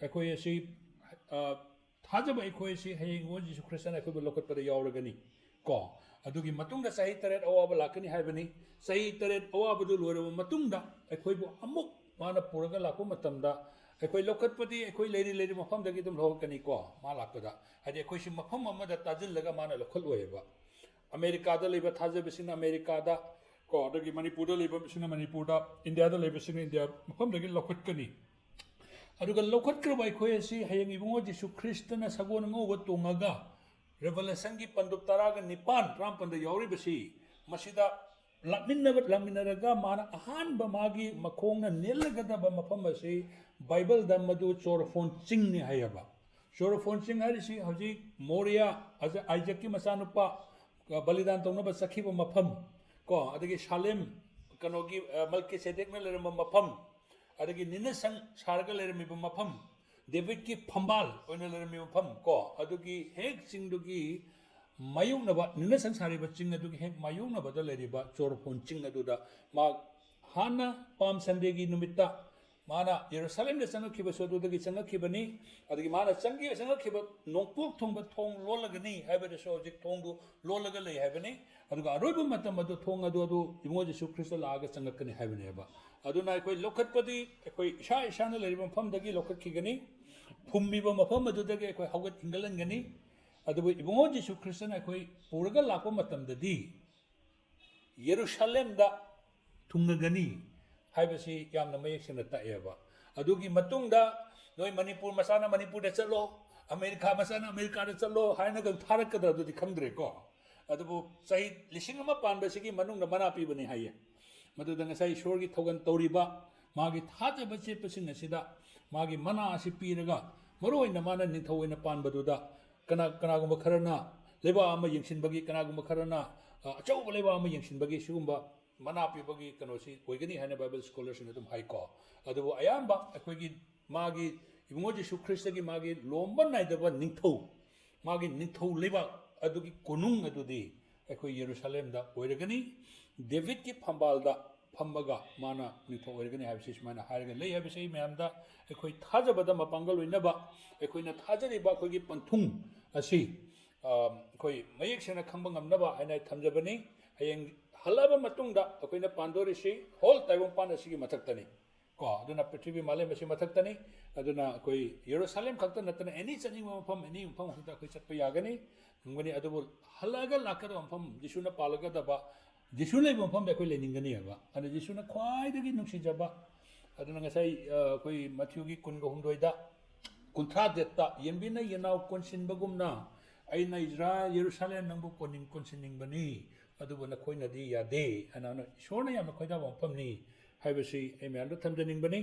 ꯑꯩꯈꯣꯏ ꯑꯁꯤ, ꯑ, ꯊꯥꯖꯕ ꯑꯩꯈꯣꯏ ꯑꯁꯤ ꯍꯌꯦꯡ ꯏꯕꯨꯡꯉꯣ ꯖꯤꯁꯨ ꯈ꯭ꯔꯤꯁꯇꯅ ꯑꯩꯈꯣꯏꯕꯨ ꯂꯧꯈꯠꯄꯗ ꯌꯥꯎꯔꯒꯅꯤ ꯀꯣ꯫ ꯑꯗꯨꯒꯤ ꯃꯇꯨꯡꯗ ꯆꯍꯤ ꯇꯔꯦꯠ ꯑꯋꯥꯕ ꯂꯥꯛꯀꯅꯤ ꯍꯥꯏꯕꯅꯤ꯫ ꯆꯍꯤ ꯇꯔꯦꯠ ꯑꯋꯥꯕꯗꯨ ꯂꯣꯏꯔꯕ ꯃꯇꯨꯡꯗ ꯑꯩꯈꯣꯏꯕꯨ ꯑꯃꯨꯛ ꯃꯥꯅ ꯄꯨꯔꯒ ꯂꯥꯛꯄ ꯃꯇꯝꯗ, ꯑꯩꯈꯣꯏ ꯂꯧꯈꯠꯄꯗꯤ ꯑꯩꯈꯣꯏ ꯂꯩꯔꯤ, ꯂꯩꯔꯤ ꯃꯐꯝꯗꯒꯤ ꯑꯗꯨꯝ ꯂꯧꯈꯠꯀꯅꯤꯀꯣ꯫ ꯃꯥ ꯂꯥꯛꯄꯗ, ꯍꯥꯏꯗꯤ, ꯑꯩꯈꯣꯏꯁꯤ ꯃꯐꯝ ꯑꯃꯗ ꯇꯥꯁꯤꯜꯂꯒ ꯃꯥꯅ ꯂꯧꯈꯠꯂꯣꯏꯕ꯫ ꯑꯃꯦꯔꯤꯀꯥꯗ ꯂꯩꯕ ꯊꯥꯖꯕꯁꯤꯡꯅ ꯑꯃꯦꯔꯤꯀꯥꯗ ꯀꯣ, ꯑꯗꯒꯤ ꯃꯅꯤꯄꯨꯔꯗ ꯂꯩꯕꯁꯤꯡꯅ ꯃꯅꯤꯄꯨꯔꯗ, ꯏꯟꯗꯤꯌꯥꯗ ꯂꯩꯕꯁꯤꯡꯅ ꯏꯟꯗꯤꯌꯥ ꯃꯐꯝꯗꯒꯤ ꯂꯧꯈꯠꯀꯅꯤ꯫ ꯑꯗꯨꯒ ꯂꯧꯈꯠꯈ꯭ꯔꯕ ꯑꯩꯈꯣꯏ ꯑꯁꯤ ꯍꯌꯦꯡ ꯏꯕꯨꯡꯉꯣ ꯖꯤꯁꯨ ꯈ꯭ꯔꯤꯁꯇꯅ ꯁꯒꯣꯜ ꯑꯉꯧꯕ ꯇꯣꯡꯉꯒ, ꯔꯦꯚꯦꯂꯦꯁꯟꯒꯤ ꯄꯟꯗꯨꯞ ꯇꯔꯥꯒ ꯅꯤꯄꯥꯟ, ꯇꯔꯥꯃꯥꯄꯟꯗ ꯌꯥꯎꯔꯤꯕꯁꯤ, ꯃꯁꯤꯗ ꯂꯥꯛꯃꯤꯟꯅꯕ, ꯂꯥꯛꯃꯤꯟꯅꯔꯒ ꯃꯥꯅ ꯑꯍꯥꯟꯕ ꯃꯥꯒꯤ ꯃꯈꯣꯡꯅ ꯅꯦꯠꯂꯒꯗꯕ ꯃꯐꯝ ꯑꯁꯤ ꯕꯥꯏꯕꯜꯗ ꯃꯗꯨ ꯆꯣꯔꯐꯣꯟ ꯆꯤꯡꯅꯤ ꯍꯥꯏꯌꯦꯕ꯫ ꯆꯣꯔꯐꯣꯟ ꯆꯤꯡ ꯍꯥꯏꯔꯤꯁꯤ ꯍꯧꯖꯤꯛ ꯃꯣꯔꯤꯌꯥ, ꯑꯥꯏꯖ-, ꯑꯥꯏꯖꯛꯀꯤ ꯃꯆꯥꯅꯨꯄꯥ, ꯑ, ꯕꯂꯤꯗꯥꯟ ꯇꯧꯅꯕ ꯆꯠꯈꯤꯕ ꯃꯐꯝ ꯀꯣ, ꯑꯗꯒꯤ ꯁꯥꯂꯦꯝ, ꯀꯩꯅꯣꯒꯤ, ꯑ, ꯃꯜꯀꯤꯁꯦꯗꯦꯛꯅ ꯂꯩꯔꯝꯕ ꯃꯐꯝ, ꯑꯗꯒꯤ ꯅꯤꯅꯁꯪ ꯁꯥꯔꯒ ꯂꯩꯔꯝꯃꯤꯕ ꯃꯐꯝ, ꯗꯦꯕꯤꯠꯀꯤ ꯐꯝꯕꯥꯜ ꯑꯣꯏꯅ ꯂꯩꯔꯝꯃꯤꯕ ꯃꯐꯝ ꯀꯣ, ꯑꯗꯨꯒꯤ ꯍꯦꯛ ꯆꯤꯡꯗꯨꯒꯤ ꯃꯥꯌꯣꯛꯅꯕ, ꯅꯤꯅꯁꯪ ꯁꯥꯔꯤꯕ ꯆꯤꯡ ꯑꯗꯨꯒꯤ ꯍꯦꯛ ꯃꯥꯌꯣꯛꯅꯕꯗ ꯂꯩꯔꯤꯕ ꯆꯣꯔꯐꯣꯟ ꯆꯤꯡ ꯑꯗꯨꯗ ꯃꯥ ꯍꯥꯟꯅ ꯄꯥꯝ ꯁꯟꯗꯦꯒꯤ ꯅꯨꯃꯤꯠꯇ ꯃꯥꯅ ꯌꯦꯔꯨꯁꯥꯂꯦꯝꯗ ꯆꯪꯉꯛꯈꯤꯕꯁꯨ ꯑꯗꯨꯗꯒꯤ ꯆꯪꯉꯛꯈꯤꯕꯅꯤ꯫ ꯑꯗꯒꯤ ꯃꯥꯅ ꯆꯪꯈꯤ-, ꯆꯪꯉꯛꯈꯤꯕ ꯅꯣꯡꯄꯣꯛ ꯊꯣꯡꯕ ꯊꯣꯡ ꯂꯣꯜꯂꯒꯅꯤ ꯍꯥꯏꯕꯗꯁꯨ ꯍꯧꯖꯤꯛ ꯊꯣꯡꯗꯨ ꯂꯣꯜꯂꯒ ꯂꯩ ꯍꯥꯏꯕꯅꯤ꯫ ꯑꯗꯨꯒ ꯑꯔꯣꯏꯕ ꯃꯇꯝ ꯑꯗꯨ ꯊꯣꯡ ꯑꯗꯨ, ꯑꯗꯨ ꯏꯕꯨꯡꯉꯣ ꯖꯤꯁꯨ ꯈ꯭ꯔꯤꯁꯇ ꯂꯥꯛꯑꯒ ꯆꯪꯉꯛꯀꯅꯤ ꯍꯥꯏꯕꯅꯦꯕ꯫ ꯑꯗꯨꯅ ꯑꯩꯈꯣꯏ ꯂꯧꯈꯠꯄꯗꯤ ꯑꯩꯈꯣꯏ ꯏꯁꯥ ꯏꯁꯥꯅ ꯂꯩꯔꯤꯕ ꯃꯐꯝꯗꯒꯤ ꯂꯧꯈꯠꯈꯤꯒꯅꯤ꯫ ꯐꯨꯝꯃꯤꯕ ꯃꯐꯝ ꯑꯗꯨꯗꯒꯤ ꯑꯩꯈꯣꯏ ꯍꯧꯒꯠ ꯍꯤꯡꯒꯠꯍꯟꯒꯅꯤ꯫ ꯑꯗꯨꯕꯨ ꯏꯕꯨꯡꯉꯣ ꯖꯤꯁꯨ ꯈ꯭ꯔꯤꯁꯇꯅ ꯑꯩꯈꯣꯏ ꯄꯨꯔꯒ ꯂꯥꯛꯄ ꯃꯇꯝꯗꯗꯤ ꯌꯦꯔꯨꯁꯥꯂꯦꯝꯗ ꯊꯨꯡꯅꯒꯅꯤ ꯍꯥꯏꯕꯁꯤ ꯌꯥꯝꯅ ꯃꯌꯦꯛ ꯁꯦꯡꯅ ꯇꯥꯛꯑꯦꯕ꯫ ꯑꯗꯨꯒꯤ ꯃꯇꯨꯡꯗ ꯅꯣꯏ ꯃꯅꯤꯄꯨꯔ ꯃꯆꯥꯅ ꯃꯅꯤꯄꯨꯔꯗ ꯆꯠꯂꯣ, ꯑꯃꯦꯔꯤꯀꯥ ꯃꯆꯥꯅ ꯑꯃꯦꯔꯤꯀꯥꯗ ꯆꯠꯂꯣ ꯍꯥꯏꯅꯒ ꯊꯥꯔꯛꯀꯗ꯭ꯔꯥ ꯑꯗꯨꯗꯤ ꯈꯪꯗ꯭ꯔꯦꯀꯣ꯫ ꯑꯗꯨꯕꯨ ꯆꯍꯤ ꯂꯤꯁꯤꯡ ꯑꯃ ꯄꯥꯟꯕꯁꯤꯒꯤ ꯃꯅꯨꯡꯗ ꯃꯅꯥ ꯄꯤꯕꯅꯤ ꯍꯥꯏꯌꯦ꯫ ꯃꯗꯨꯗ ꯉꯁꯥꯏ ꯏꯁꯣꯔꯒꯤ ꯊꯧꯒꯜ ꯇꯧꯔꯤꯕ, ꯃꯥꯒꯤ ꯊꯥꯖꯕ ꯆꯦꯠꯄꯁꯤꯡ ꯑꯁꯤꯗ ꯃꯥꯒꯤ ꯃꯅꯥ ꯑꯁꯤ ꯄꯤꯔꯒ, ꯃꯔꯨ ꯑꯣꯏꯅ ꯃꯥꯅ ꯅꯤꯡꯊꯧ ꯑꯣꯏꯅ ꯄꯥꯟꯕꯗꯨꯗ ꯀꯅꯥ-, ꯀꯅꯥꯒꯨꯝꯕ ꯈꯔꯅ ꯂꯩꯕꯥꯛ ꯑꯃ ꯌꯦꯡꯁꯤꯟꯕꯒꯤ, ꯀꯅꯥꯒꯨꯝꯕ ꯈꯔꯅ ꯑ, ꯑꯆꯧꯕ ꯂꯩꯕꯥꯛ ꯑꯃ ꯌꯦꯡꯁꯤꯟꯕꯒꯤ ꯁꯤꯒꯨꯝꯕ ꯃꯅꯥ ꯄꯤꯕꯒꯤ ꯀꯩꯅꯣꯁꯤ ꯑꯣꯏꯒꯅꯤ ꯍꯥꯏꯅ Bible scholarꯁꯤꯡꯅ ꯑꯗꯨꯝ ꯍꯥꯏꯀꯣ꯫ ꯑꯗꯨꯕꯨ ꯑꯌꯥꯝꯕ ꯑꯩꯈꯣꯏꯒꯤ ꯃꯥꯒꯤ ꯏꯕꯨꯡꯉꯣ ꯖꯤꯁꯨ ꯈ꯭ꯔꯤꯁꯇꯒꯤ ꯃꯥꯒꯤ ꯂꯣꯝꯕ ꯅꯥꯏꯗꯕ ꯅꯤꯡꯊꯧ, ꯃꯥꯒꯤ ꯅꯤꯡꯊꯧ ꯂꯩꯕꯥꯛ ꯑꯗꯨꯒꯤ ꯀꯣꯅꯨꯡ ꯑꯗꯨꯗꯤ ꯑꯩꯈꯣꯏ ꯌꯦꯔꯨꯁꯥꯂꯦꯝꯗ ꯑꯣꯏꯔꯒꯅꯤ꯫ ꯗꯦꯕꯤꯠꯀꯤ ꯐꯝꯕꯥꯜꯗ ꯐꯝꯃꯒ ꯃꯥꯅ ꯅꯤꯡꯊꯧ ꯑꯣꯏꯔꯒꯅꯤ ꯍꯥꯏꯕꯁꯤ ꯁꯨꯃꯥꯏꯅ ꯍꯥꯏꯔꯒ ꯂꯩ ꯍꯥꯏꯕꯁꯤ ꯑꯩ ꯃꯌꯥꯝꯗ ꯑꯩꯈꯣꯏ ꯊꯥꯖꯕꯗ ꯃꯄꯥꯡꯒꯜ ꯑꯣꯏꯅꯕ ꯑꯩꯈꯣꯏꯅ ꯊꯥꯖꯔꯤꯕ ꯑꯩꯈꯣꯏꯒꯤ ꯄꯟꯊꯨꯡ ꯑꯁꯤ, ꯑ, ꯑꯩꯈꯣꯏ ꯃꯌꯦꯛ ꯁꯦꯡꯅ ꯈꯪꯕ ꯉꯝꯅꯕ ꯍꯥꯏꯅ ꯑꯩ ꯊꯝꯖꯕꯅꯤ꯫ ꯍꯌꯦꯡ ꯍꯜꯂꯛꯑꯕ ꯃꯇꯨꯡꯗ ꯑꯩꯈꯣꯏꯅ ꯄꯥꯟꯗꯣꯔꯤꯁꯤ whole ꯇꯥꯏꯕꯪꯄꯥꯟ ꯑꯁꯤꯒꯤ ꯃꯊꯛꯇꯅꯤ꯫ ꯀꯣ, ꯑꯗꯨꯅ ꯄ꯭ꯔꯤꯊꯤꯕꯤ ꯃꯥꯂꯦꯝ ꯑꯁꯤ ꯃꯊꯛꯇꯅꯤ꯫ ꯑꯗꯨꯅ ꯑꯩꯈꯣꯏ ꯌꯦꯔꯨꯁꯥꯂꯦꯝ ꯈꯛꯇ ꯅꯠꯇꯅ any ꯆꯠꯅꯤꯡꯕ ꯃꯐꯝ, any ꯃꯐꯝ ꯈꯛꯇ ꯑꯩꯈꯣꯏ ꯆꯠꯄ ꯌꯥꯒꯅꯤ, ꯉꯝꯒꯅꯤ꯫ ꯑꯗꯨꯕꯨ ꯍꯜꯂꯛꯑꯒ ꯂꯥꯛꯀꯗꯕ ꯃꯐꯝ, ꯖꯤꯁꯨꯅ ꯄꯥꯜꯂꯛꯀꯗꯕ, ꯖꯤꯁꯨ ꯂꯩꯕ ꯃꯐꯝꯗ ꯑꯩꯈꯣꯏ ꯂꯩꯅꯤꯡꯒꯅꯦꯕ꯫ ꯑꯗꯨꯅ ꯖꯤꯁꯨꯅ ꯈ꯭ꯋꯥꯏꯗꯒꯤ ꯅꯨꯡꯁꯤꯖꯕ, ꯑꯗꯨꯅ ꯉꯁꯥꯏ, ꯑ, ꯑꯩꯈꯣꯏ ꯃꯊꯤꯌꯨꯒꯤ ꯀꯨꯟꯒ ꯍꯨꯝꯗꯣꯏꯗ, ꯀꯨꯟꯊ꯭ꯔꯥ ꯇꯔꯦꯠꯇ, "ꯌꯦꯟꯕꯤꯅ ꯌꯦꯅꯥꯎ ꯀꯣꯟꯁꯤꯟꯕꯒꯨꯝꯅ ꯑꯩꯅ ꯏꯖꯔꯥꯏꯜ ꯌꯦꯔꯨꯁꯥꯂꯦꯝ ꯅꯪꯕꯨ ꯀꯣꯟꯅꯤꯡ-, ꯀꯣꯟꯁꯤꯟꯅꯤꯡꯕꯅꯤ, ꯑꯗꯨꯕꯨ ꯅꯈꯣꯏꯅꯗꯤ ꯌꯥꯗꯦ" ꯍꯥꯏꯅ, ꯑꯗꯨꯅ ꯏꯁꯣꯔꯅ ꯌꯥꯝꯅ ꯈꯣꯏꯗꯥꯕ ꯃꯐꯝꯅꯤ ꯍꯥꯏꯕꯁꯤ ꯑꯩ ꯃꯌꯥꯝꯗ ꯊꯝꯖꯅꯤꯡꯕꯅꯤ꯫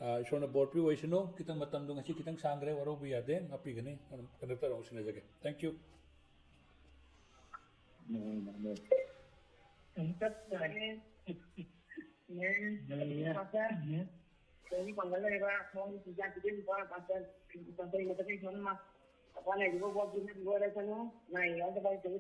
ꯑ, ꯏꯁꯣꯔꯅ ꯕꯣꯔ ꯄꯤꯕ ꯑꯣꯏꯁꯅꯨ꯫ ꯈꯤꯇꯪ ꯃꯇꯝꯗꯣ ꯉꯁꯤ ꯈꯤꯇꯪ ꯁꯥꯡꯈ꯭ꯔꯦ, ꯋꯥꯔꯧꯕ ꯌꯥꯗꯦ, ꯉꯥꯛꯄꯤꯒꯅꯤ꯫ ꯑꯗꯨꯝ ꯀꯟꯗꯛꯇꯔ ꯑꯃꯨꯛ ꯁꯤꯟꯅꯖꯒꯦ꯫ Thank you.